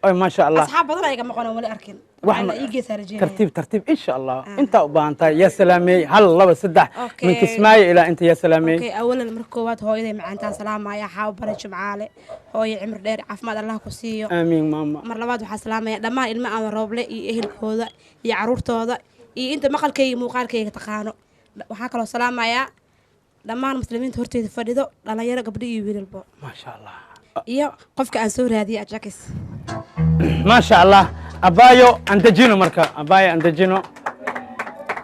Ay, maasha Allah. Asxaab badan ayaga maqan oo wali arkin. Wax waxaana ii geesaa rajeynaya. Tartiib tartiib, insha Allah. Intaa u baahan tahay yaa salaameey, 1, 2, 3. Okay. Min Kismaayo ilaa inta yaa salaameey. Okay, awalan marka koowaad hooyaday macaantaan salaamaya, Xaawo Bare Jimcaale. Hooyo, cimri dheer, caafimaad Allah ku siiyo. Aamiin, maama. Mar labaad waxaa salaamaya dhammaan ilma aan rooble iyo ehelkooda iyo caruurtooda iyo inta maqalkayga iyo muuqaalkayga taqaano. Waxaa kaloo salaamayaa dhammaan muslimiinta horteyda fadhido, dhalinyaro, gabdho iyo wiilalbo. Maasha Allah. Iyo qofka aan soo raadiyay, Ajakis. Maasha Allah. Abaayo aan dejino marka, abaayo aan dejino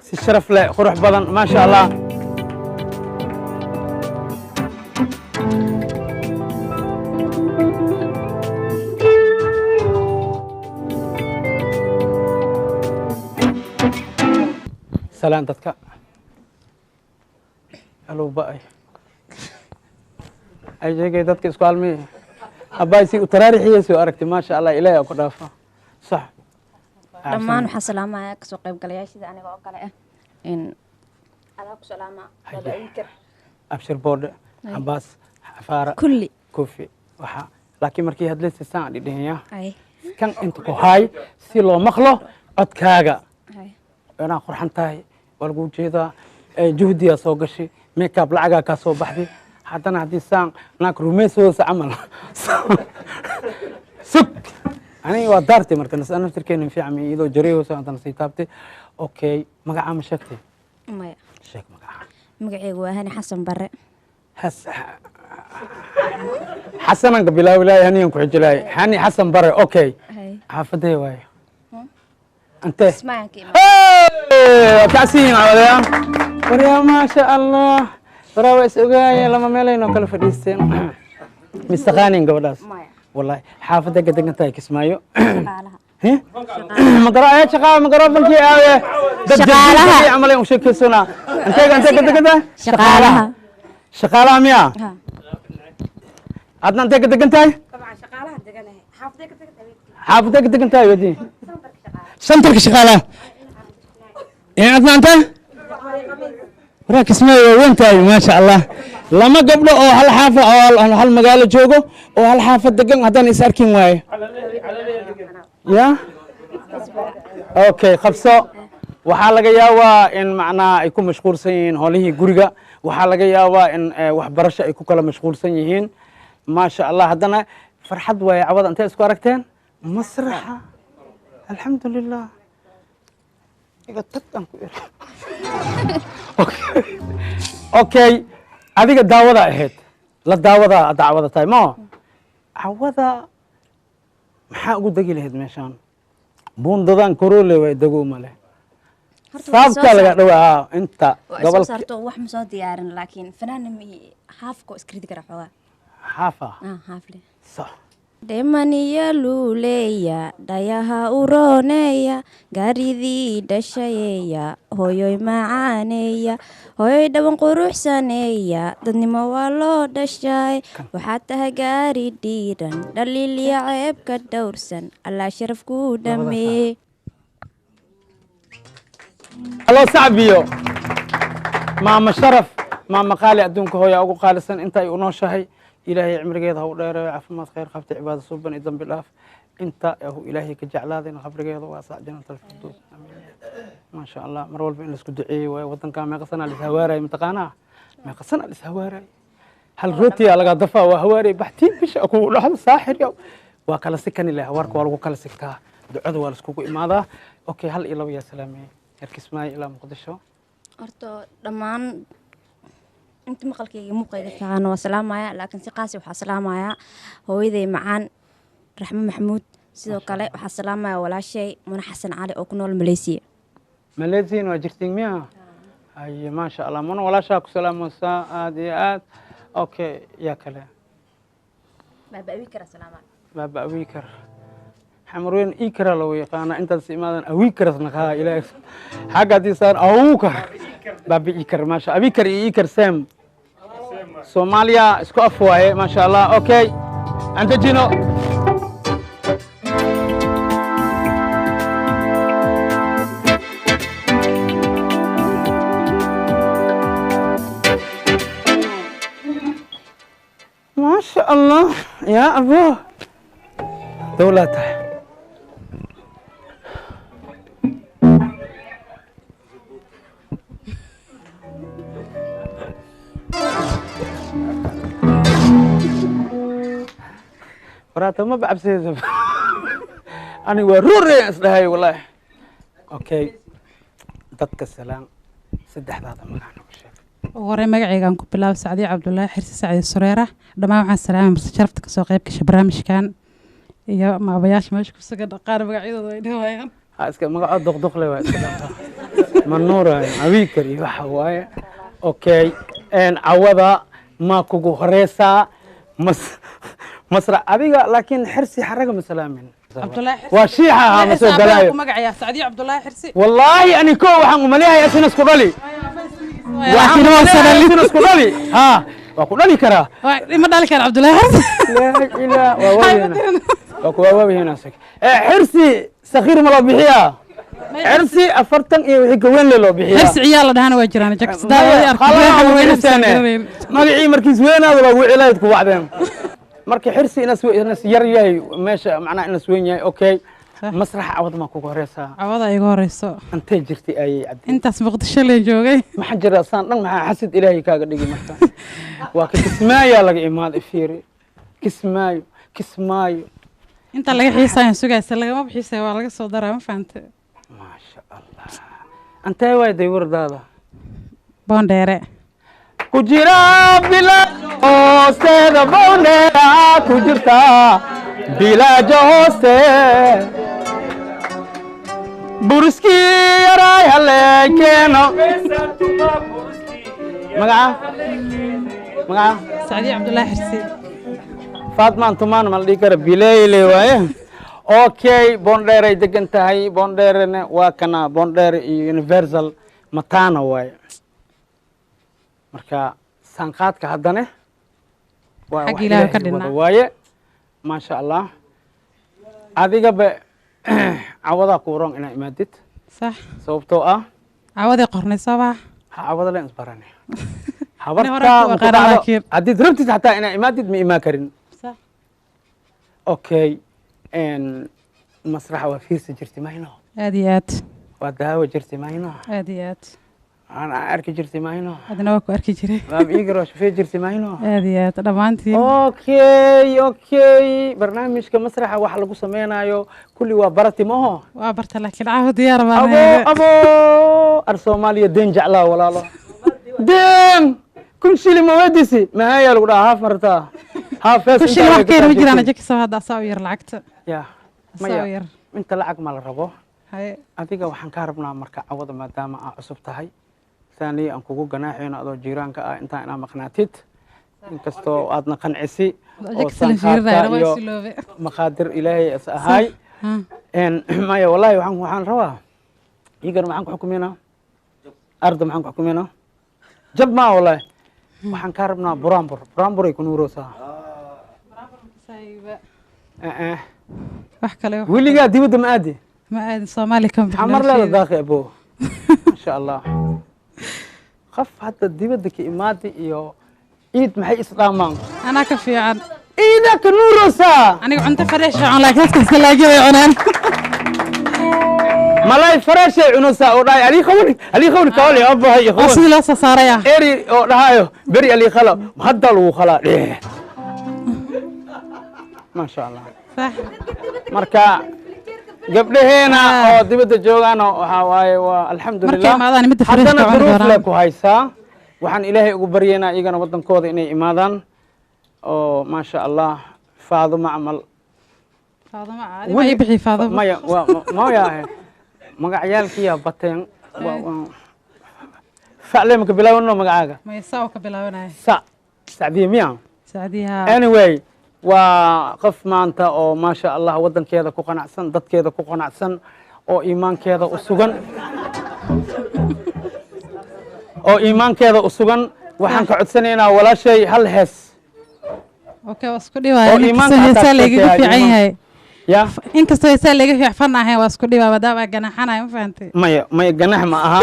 si sharaf leh, qurux badan, maasha Allah. Salaan dadka alow ba'ay ay sheegay dadka isku halmay. Abaay si u taraarixiyay soo aragtay, maasha Allah, Ilaahay ha ku dhaafo, sax. Dhammaan waxaan salaamayaa kasoo qaybgalayaashida aniga oo kale ah in adaa ku salaama Baba Iikar. Abshir boodhe. Ay. Cabaas Xafaara. Kulli. Kofi waxa, laakiin markii hadlaysa saan dhidhihaya ay kan inta ku haay si loo maqlo codkaaga. Ay. Inaa qurxan tahay waa lagu jeedaa, juhdiyaa soo gashay, makeup lacagaa kaa soo baxday, haddana haddii saan naag rumeysoosa camal sug aniga waa daartay marka naftirkeena fiican iyadoo jareyhoosa haddana sii taabtay. Okay, magacaa ma sheegtay? Maya. Sheeg magaca. Magacaygu waa Hani Xasan Bare. Has Xasananka bilaawi lahay, Haniyan ku xijilahay, Hani Xasan Bare, okay. Hay. Xaafadee waayo antee? Ismaacan ka imaan. Kacsiyin cawadayaa waryaa, maasha Allah, waraa waa is ogaayeen, lama meelaynoo kala fadhiisteen mistaqaanin gabadhaas. Maya. Wallahi xaafadda ka degan tahay Kismaayo. Shaqaalaha. Magaro ayaa shaqaa magarofankii aawe dad. Shaqaalaha. Jardiin camal u sheekaysanaa. Intee ka degan tahay? Shaqaalaha. Shaqaalaha miya? Ha. Adna intee ka degan tahay? Dabcan shaqaalaha deganahay, xaafaday ka degan. Xaafadda ka degan tahay wadi santarka shaqaalaha ee adna intee waraa Kismaayo waa weyn tahay, maasha Allah. Lama gabdho oo hal xaafa oo hal magaalo joogo oo hal xaafad degan haddaan is arkin waayo ya. Okay, qabso. Waxaa laga yaabaa in macnaha ay ku mashquulsan yihiin howlihii guriga, waxaa laga yaabaa in waxbarasho ay ku kala mashquulsan yihiin, maasha Allah. Haddana farxad waaye cawada. Intee isku aragteen? Masraxa, alxamdulilah. Iga tag aan ku iri. Okay, adiga daawada ahayd la daawada dacwada tahay ma cawada maxaa ugu degi lahayd meeshaan buundadan korole way dego male. Horta waa soo saabka laga dhawaa inta waa soo gobolka saarto, wax ma soo diyaarin, laakiin fanaana ma haafka oo iska ridi kara xoogaa. Xaafa. Ah, haafle. Sax. Dhemaniya luuleeya, dhayaha urooneeya, gaaridii dhashayeeya, hooyoy macaaneeya, hooyoy dhaban quruxsaneeya, dadnimo waa loo dhashay, waxaad tahay gaari dhiiran, dhaliilya ceebka dhowrsan, Allah sharaf kuu dhameeye. Loo sacbiyo maama Sharaf, maama qaali adduunka, hooyaa ugu qaalisan inta ay u nooshahay. Ilaahay cimrigeeda ha u dheereeyo, caafimaad khayr qabta, cibaado suuban iyo dambi dhaaf inta uu Ilaahay ka jeclaadayna qabrigeeda waa sac jannat alfirdows. Maasha Allah. Mar walba in laisku duceeyo waayo. Wadankaa meeqa sana lis hawaaraya, mataqaanaa meeqa sana lis hawaaraya? Hal rootiyaa lagaa dafaa, waa hawaaraya baxtiin bisha kugu dhaxdo saaxir yow waa kala sikani leh. Hawaarka waa lagu kala sigtaa, ducada waa laiskugu imaadaa. Okay, 1 iyo 2 yaa salaameeyey reer Kismaayo ilaa Muqdisho. Horta dhammaan inta maqalkayga muuqayga taqaano waa salaamaya, laakiin si qaasi waxaa salaamayaa hooyaday macaan Raxmo Maxamuud. Sidoo kale waxaa salaamaya walaashay Muna Xasan Cali oo ku nool Malaysiya. Malaysian waa jirtiin miya? Haye, maasha Allah, mana walaashaa ku salaamaysaa aad iyo aad. Okay, yaa kale? Baaba Awiikara salaama. Baaba Awiikar, Xamarweyn iikara loogu yaqaana intaas imaadan awiikaras naqaa ilaahay xagga haddii saan awukar baaba iikar, maasha awiikar iyo iikar sam Soomaaliya isku af waaye, maasha Allah. Okay, aan dejino. Maasha Allah, yaa abo dowlaa tahay. Faraata ma bacabsaysa aniga waa ruurey isdhahay wallaahi. Okay, dadka salaan, saddexdaada magac nagu sheeg. Ugu horreyn magacaygaan ku bilaabo, Sacdiye Cabdulaahi Xirsi, Sacdiye Sureera. Dhammaan waxaan salaamay marse sharafta kasoo qayb gasha barnaamijkan iyo maabayaasha meesha ku sugan, qaar magacyadooda ay dhawayaan. Ha iska magaco duqduqle waa iska dhaqaa manuurayo abiikar iyo waxa waaye. Okay, cawada ma kugu horeysaa mas masra adiga, laakiin Xirsi xaraga ma salaamin. Cabdulaahi Xirsi. Waa shiixa ahaa ma soo galaayo. Ku magacayaa Sacdiye Cabdulaahi Xirsi. Wallaahi ani ko waxaan umaleeyahay asina isku dhali, waxaan laakiin waa umaleeyahay sanali. Asina isku dhali, ha waa ku dhali karaa. Ma dhali kara Cabdulaahi Xirsi. Laa ilaa waa waaweyna, waa ku waaweyna asag. Xirsi sakhiir ma loo bixiyaa? Xirsi 40 iyo wixii ka weyn le loo bixiyaa. Xirsi ciyaal la dhahana waa jiraan magacii markiis weynaada baa wicilayd ku wacdeen. Marka Xirsi inas yar yahay meesha, macnaha inas weyn yahay. Okay, masraxa cawad maa kugu horeysaa? Cawada iga horeyso. Intee jirtay ayay cabdi? Intaas Muqdisho leen joogay. Maxaa jira saan dhan? Maxaa xasad Ilaahay kaaga dhigi? Marka waa ka Kismaayaa laga imaaday, fiiri, Kismaayo, Kismaayo. Inta laga xiisaayan sugaysa, lagama xiisaya, waa laga soo daraa, ma fahante? Maasha Allah, antee waay daywardaada? Boondheere. Ku jira bilaajo hoosteeda, Boondheera ku jirta bilaajo hooste, buriskii yaraay haley keeno. Magaca, magaca? Sacdiye Cabdullaahi Xirsi. Faatmaan tumaan ma la dhihi kara, bileyle waaye. Okay, Boondheeray degan tahay, Boondheerena waa kana. Boondheere iyo Universal matana waaye. Marka saanqaadka haddane waa xagga wax Ilaahay ka Ilaahay dhinaa. Wada waaye, maasha Allah. Adigaba cawadaa ku roon inaa imaadid. Sax. Sababtoo ah cawadii qornay soo bax. Ha, cawada leen isbarane. Ani hore Habartaa ku maku aqaana dhacdo laakiin. Haddiid rabtid xataa inaa imaadid, ma imaan karin. Sax. Okay, masraxa waa fiirsi jirtay mayno? Aad iyo aad. Waa daawo jirtay mayno? Aad iyo aad. Aan arki jirtay mayno? Adina waa ku arki jiray. Waab iigar waa shufee jirtay mayno? Aad iyo aad, dhammaantiin. Okay, barnaamijka masraxa waxa lagu sameynayo kulli waa barati maho? Waa barta, laakiin caawa diyaar baan abo ahay. Abo ar Soomaaliya deen jeclaa walaalo, deen 1000 shilin ma weydisi mahayaa lagu dhahaa, haaf martaa haaf fees. Ku shilin wax ka yar ma jiraan jakisa, hadda asaa u yar lacagta. Ya. Asaa u Maya yar. Inta lacag ma la rabo. Haye. Adiga waxaan kaa rabnaa marka cawada, maadaama aa cusub tahay, saaniya aan kugu ganaaxayno adoo jiiraanka ah intaa inaa maqnaatid, inkastoo aadna qancisi oo Jakisa la fiirinaya, saanqaadka waa iyo isiloobe. Maqaadir Ilaahay is ahaay. Ha. Maya wallahi waxaan rabaa iigan maxaan ku xukumaynaa arda, maxaan ku xukumaynaa jab maa. Wallahi waxaan kaa rabnaa buraanbur, buraanburay ku nuuroosaa. Eh, eh. Wax kale Weligaa dibadda ma aadi? Ma aadin, Soomaali kama bixin Xamar leeda nolosheyda. Daaqi abo, maasha Allah. Qof hadda dibadda ka imaadi iyo iid maxay isdhaamaan? Anaa ka fiican. Iida ka nuuroosaa. Aniga cunto fresh cun, laakiin dadka salaagada cunaan. Malay fresh ay cunaysaa oo dhahay alii khawni, alii khawni kawali abahay. Oo sidii loo soo saaraya. Eri oo dhahayo beri alii khala, hadda lagu khalaa dheh, maasha Allah. Sax. Marka gabdhaheena oo dibadda joogaana waxaa waaye waa alxamdulilah. Markay imaadaan midda fresh Haddana ka cuni duruuf le doonaan. ku haysaa. Waxaan Ilaahay ugu baryaynaa iyagana waddankooda inay imaadaan oo maasha Allah Faaduma camal. Faaduma caadi ma ii bixi Faaduma. Maya waa maya magacyaalkiyaa bateen. Facle maka bilaawano magacaaga? Maya, saa uu ka bilaabanaya. Sa Sacdiye miya? Sacdiyaha. Anyway, waa qof maanta oo maasha Allah waddankeeda ku qanacsan, dadkeeda ku qanacsan, oo iimaankeeda u sugan, oo iimaankeeda u sugan. Waxaan ka codsanaynaa walaashay hal hees. Okay, waa isku dhibaya. Oo inkastoo iimaanka heesaa xataa laygaga sheegaya, fiican iimaan. yahay. Ya. Inkastoo heesaa layga fiican fan ahayn, waa isku dhibaa maadaama aan ganaxanayo, ma fahantay? Maya, maya, ganax ma aha,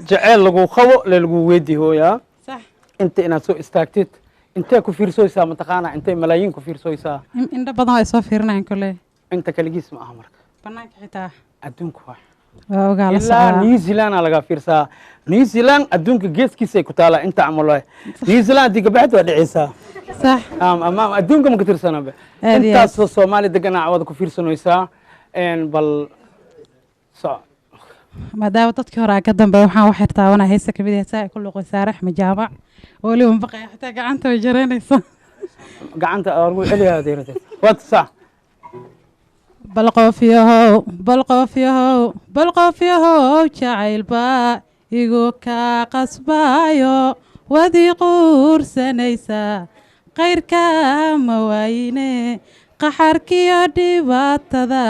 jaceyl lagu qabo le lagu weydii hooyaa. Sax. Inta inaad soo istaagtid, intee ku fiirsoysaa mataqaanaa? Intee malaayiin ku fiirsoysaa? Indho badan waa ay soo fiirinayaan kolley. Inta kaligiis ma aha marka. Banaanka xitaa. Adduunku waa Waa ogaa la Ilaa socdaa. New Zealand aa laga fiirsaa. New Zealand adduunka geeskiisa ay ku taalaa inta camal waay. New Zealand haddii gabaxid waa dhicaysaa. Sax. Ama adduunka ma ka tirsanaba. Aad iyo aad. Intaasoo Soomaali deganaa cawada ku fiirsanaysaa. Bal soco. Maadaama dadkii hore aan ka dambeeya, waxaan wax yar taabanaya heesa kamid ah heesaha ay ku luqay Saare Axmed Jaamac oo weliba mabaqaya, xitaa gacanta way jareynaysaa. Gacanta aa lagu celiyaa deerada waad sax. Bal qof yahow, bal qof yahow, bal qof yahow, jacaylba igu kaa qasbaayo, waad ii quursanaysaa, qayrka ma waayine, qaxarkiyo dhibaatada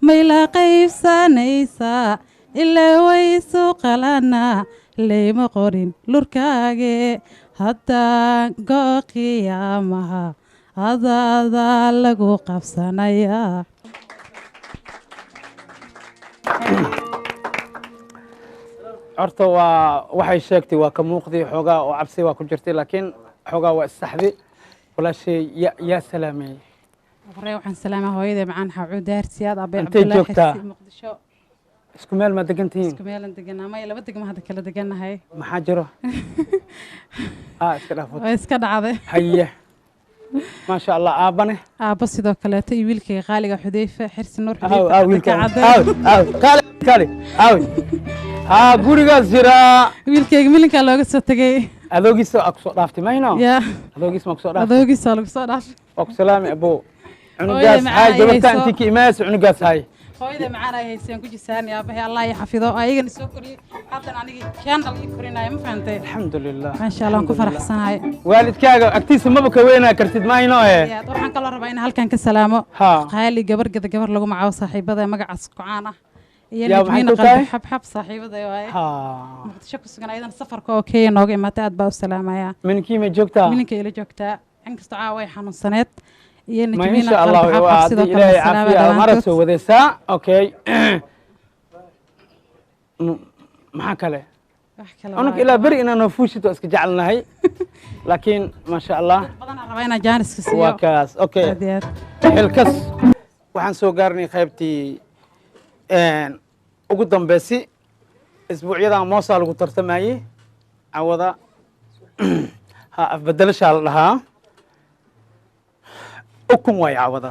mayla qaybsanaysaa, ilaa waysu qalana layma qorin lurkaage, haddaan go' qiyaamaha adaadaa lagu qabsanayaa. Horta waa waxay sheegtay waa ka muuqday xoogaa oo cabsi waa ku jirtay, laakiin xoogaa waa issaxdi. Walaashay yaa salaameeyey? Horey waxaan salaamaa hooyaday macaan Xawcuud Daarsiyaad, abay Intay Cabdullaahi joogtaa? Xirsi, Muqdisho. Isku meel ma degan tihiin? Isku meelan deganaa maya, laba degmo hadda kala degannahay. Maxaa jiro? Iska dhaaf. Waa iska dhacday. Haye, maasha Allah. Aabbane? Aabbo sidoo kaleeto iyo wiilkayga qaaliga Xudeyfe Xirsi Nuur. Aaw Xudeyfe aaw wiilka Cadde. Aaw aaw, kaali kaali, aaw haa gurigaas jiraa. Wiilkayga milinkaa looga soo tegay. Adoogiisa aa kusoo dhaaftay mayno? Ya. Adoogiis ma kusoo dhaaftay? Adoogiisa lagu soo dhaafay. Waa ku salaami abo. Hooyaday Cunugaas macaan haay ay gabarta hayso. intii ka imaanaysa cunugaas haay. Hooyada macaan ay hayseen ku jisaani, aabahay Allah i xafido, ayagana soo koriyey, haddana anigii channel ii korinaya, ma fahantay? Alxamdulilah. Maasha Allah, waan ku faraxsanahay. Waalidkaaga agtiisa maba ka weynaa kartid mayno ee. Aad waxaan kaloo rabaa in halkan ka salaamo Ha. qaali gabar gada gabar lagu magacaabo saaxiibada magacaas kucaan ah iyo Yaa, maxay Najmiina ku tahay? Qalbi Xabxab, saaxiibada waaye. Ha. Muqdisho ku sugan, ayadana safarka oo Kenya nooga imaatay, aad baa u salaamayaa. Minkii ma joogtaa? Milinka ila joogtaa, inkastoo caawa ay xanuunsaneed iyo Ma Najmiina insha Allah Qalbi waa Xabxab sidoo haddii kale Ilaahay salaama caafiya mara dhammaantood. soo wadaysaa. Okay, maxaa kale? Wax kale Unug waaye. Ilaa beri inaan noo fuushid waa iska jecelnahay, laakiin maasha Allah. Badanaa rabaa inaan jaaniska siiyo. Waa kaas, okay. Aad iyo aad. Xilkas waxaan soo gaarnay qaybtii ugu dambeysay. Isbuucyadan moosaa lagu tartamayey, cawada ha afbedelashaa la dhahaa, ukun waay cawada.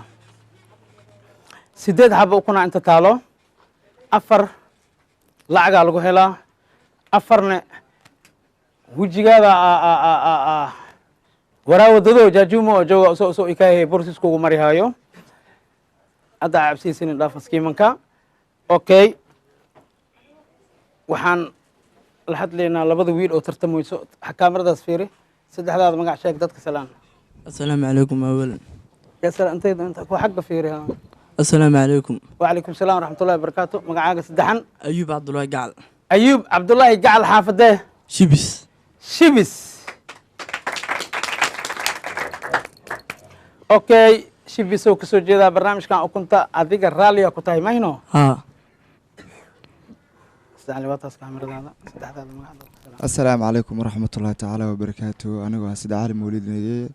8 xaba ukunaa inta taalo, 4 lacagaa lagu helaa, 4-na wejigaada waraawadado jaajumo oo jooga soo soo ikaahe borsiskugu mari haayo. Hadda cabsiisinin dhaaf maskiimanka. Okay, waxaan la hadlaynaa labada wiil oo tartamayso. Kaamiradaas fiiri. Saddexdaada magac sheeg, dadka salaan. Asalaamu calaykum awalan. Ya salaam. Intayda inta ku xagga fiiri ha. Asalaamu calaykum. Wacalaykum salaam waraxmatullahi wabarakaatu. Magacaaga saddexan? Ayuub Cabdulaahi Gacal. Ayuub Cabdullaahi Gacal, xaafadee? Shibis. Shibis, okay. Shibisoo kasoo jeedaa barnaamijkan ukunta. Adiga raalliya ku tahay mayno? Haa. Saddexli waa taas kaamiradaada. Saddexdaada magacda? Asalaamu calaykum waraxmatullaahi tacaala wabarakaatu. Anigu waa Sida Cali Mawlid Nageye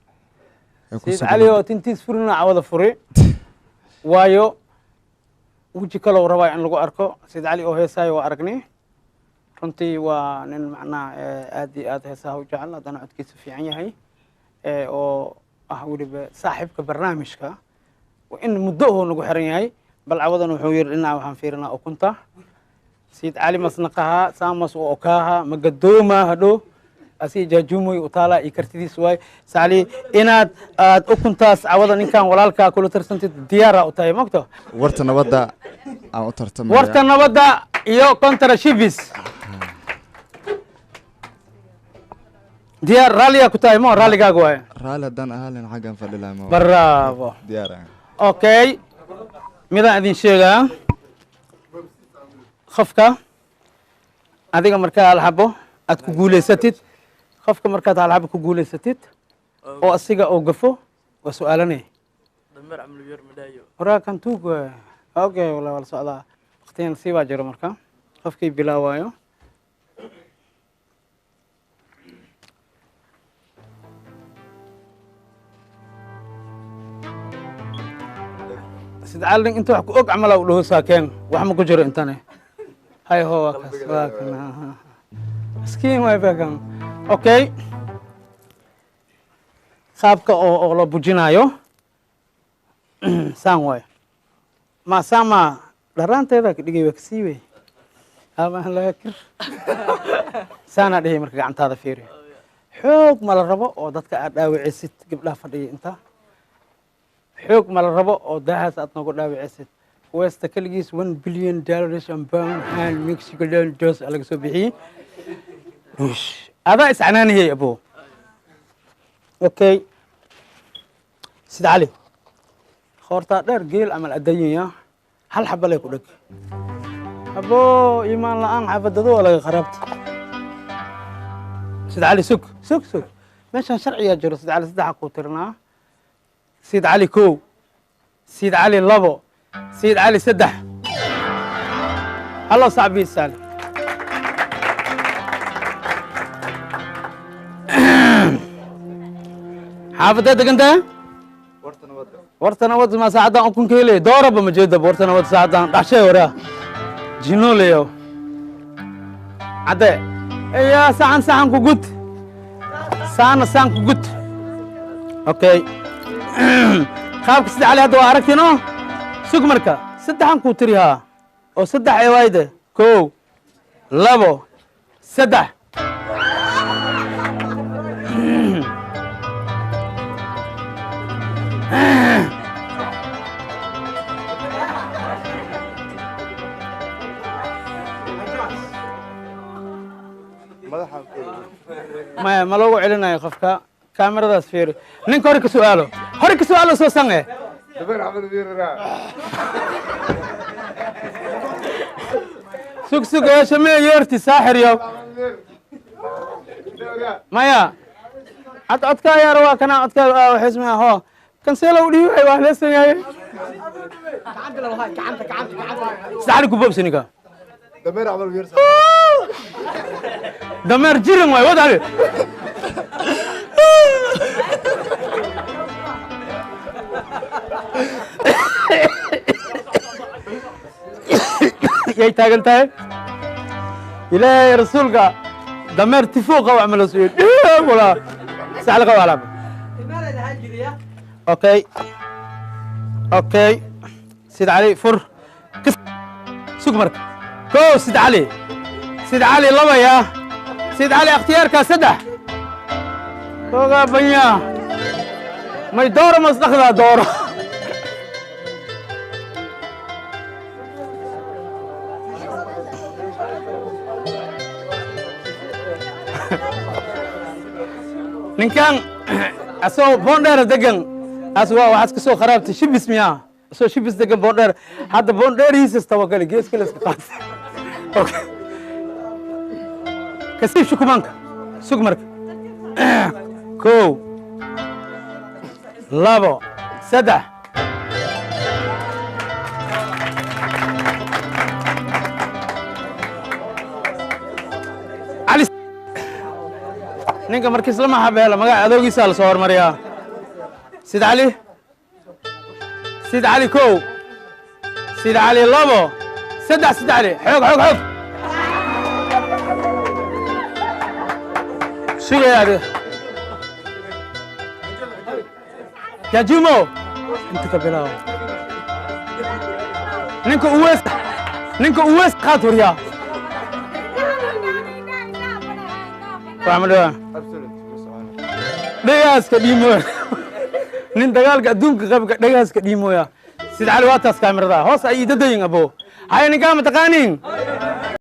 ee ku Sayid sugan- Cali oo tintiis furina cawada furi waayo, weji kalou rabaa in lagu arko. Sayid Cali oo heesaayo waa aragnay. Runtii waa nin macnaha aad iyo aad heesaha u jecel, haddana codkiisa fiican yahay, oo ah weliba saaxiibka barnaamijka in muddo oo nagu xiran yahay. Bal cawadan wuxuu yidhi dhinaca waxaan fiirinaa ukunta. Sayid Cali masnaqaha saamas u okaaha magadooma hadhow asi jaajumoy utaala iyo kartidiis waay. Sacli, inaad aad ukuntaas cawada ninkan walaalkaa kula tarsantid diyaara u tahay mogto? Warta nabadda aan u tartamaya. Warta nabadda iyo kontra Shibis. Diyaar raalliyaa ku tahay mo? Raalligaaga waay. Raalli haddaan ahaa lahayn xaggan fadhi lahaa ma. Bravo. Diyaar ah. Okay, midaan idin sheegaa: qofka adiga markaa hal xabo aad ku guulaysatid, qofka markaad hal xabo ku guulaysatid oo asiga oo gafo, waa su-aalanay. Horaa kan tuug waay. Okay, wala wala socdaa, waqtigan sii baa jiro. Marka qofkii bilaawaayo sidcaalin inta wax ku og camalaa u dhaho saakeen wax ma ku jiro intane. Hay ho, waa kaas, waa kan. Miskiin waay bakan. Okay, qaabka oo loo bujinaayo saan waay, ma saan ma dharaanteeda ka dhigay, waa kasii wey ama laga kir saanaa dhihay. Marka gacantaada fiiri, xoog ma la rabo oo dadka aad dhaawicisid, gabdhaha fadhiya inta xoog ma la rabo oo daahaas aad noogu dhaawicisid. Westa keligiis $1 billion and pound and Mexico dollars laga soo bixiyey. Adaa iscanaaniyey abo. Okay, Sida Cali, qoortaa dheer geel camal adayanya, hal xaba lay ku dheg abo. Iimaan la-aan xaafadado waa laga qaraabta. Sida Cali, sug sug sug, meeshaan sharciyaa jiro. Sida Cali, saddexa kuu tirinaa. Sid Cali 1, Sid Cali 2, Sid Cali 3. Hallo sacbii saali. Xaafadee degan tahay? Warta nabad ma saacaddan ukun ka helay dooraba ma jeedaba. Warta nabad saacaddan dhaxshay waraa jinoleyo cadde iya saxan saxan ku gud, saana saan ku gud. Okay, qaabka Sida Cali hadda waa aragtino. Sug, marka saddexan kuu tiri haa oo saddex ee waayde: 1, 2, 3. Maya, ma loogu celinayo qofka. Kaamiradaas fiiri, ninka hore ka su'aalo, hore ka su'aalo soo sange. Sug sug, eeshamee yeerti saaxir yo. Maya, cod codkaa yaar waa kana codkaa waxismaa ho kanseelo u dhiibay waa leesan yahay. Saxari ku boobsi ninka dameer jirin waay wad ali. Yay taagan tahay Ilaahay rasuulka dameer tifuuqa wax ma la suuyo walaa saxal qaba alaab. Okay, Sid Cali, fur. Sug, marka 1, Sid Cali, Sid Cali 2 yaa Sid Cali, ikhtiyaarkaa 3 koogaa banyaa may dooro masdaqdaa dooro. Ninkan asagoo Boondheer degan as waa waxaad ka soo kharaabtay Shibis miyaa? Asoo Shibis degan Boondheer, hadda Boondheerihiisas tawakali gees kale iska qaatay. Okay, kasiib shukumaanka. Sug, marka 1, 2, 3. Cali, ninka markiis lama xabeelo magaca adoogiisaa lasoo hormariyaa. Sid Cali, Sid Cali 1, Sid Cali 2, 3. Sid Cali, xoog xoog xoog. Sugaya adiga Jajumo, inta ka bilaabo. Ninka Uweys, ninka Uweys qaad waryaa waxma dhegaaska dhiimooya. Nin dagaalka adduunka qabka dhegaaska dhiimooya. Sid Cali, waa taas kaamirada hoos ay idadayin abo. Haya, ninkaa ma taqaanin?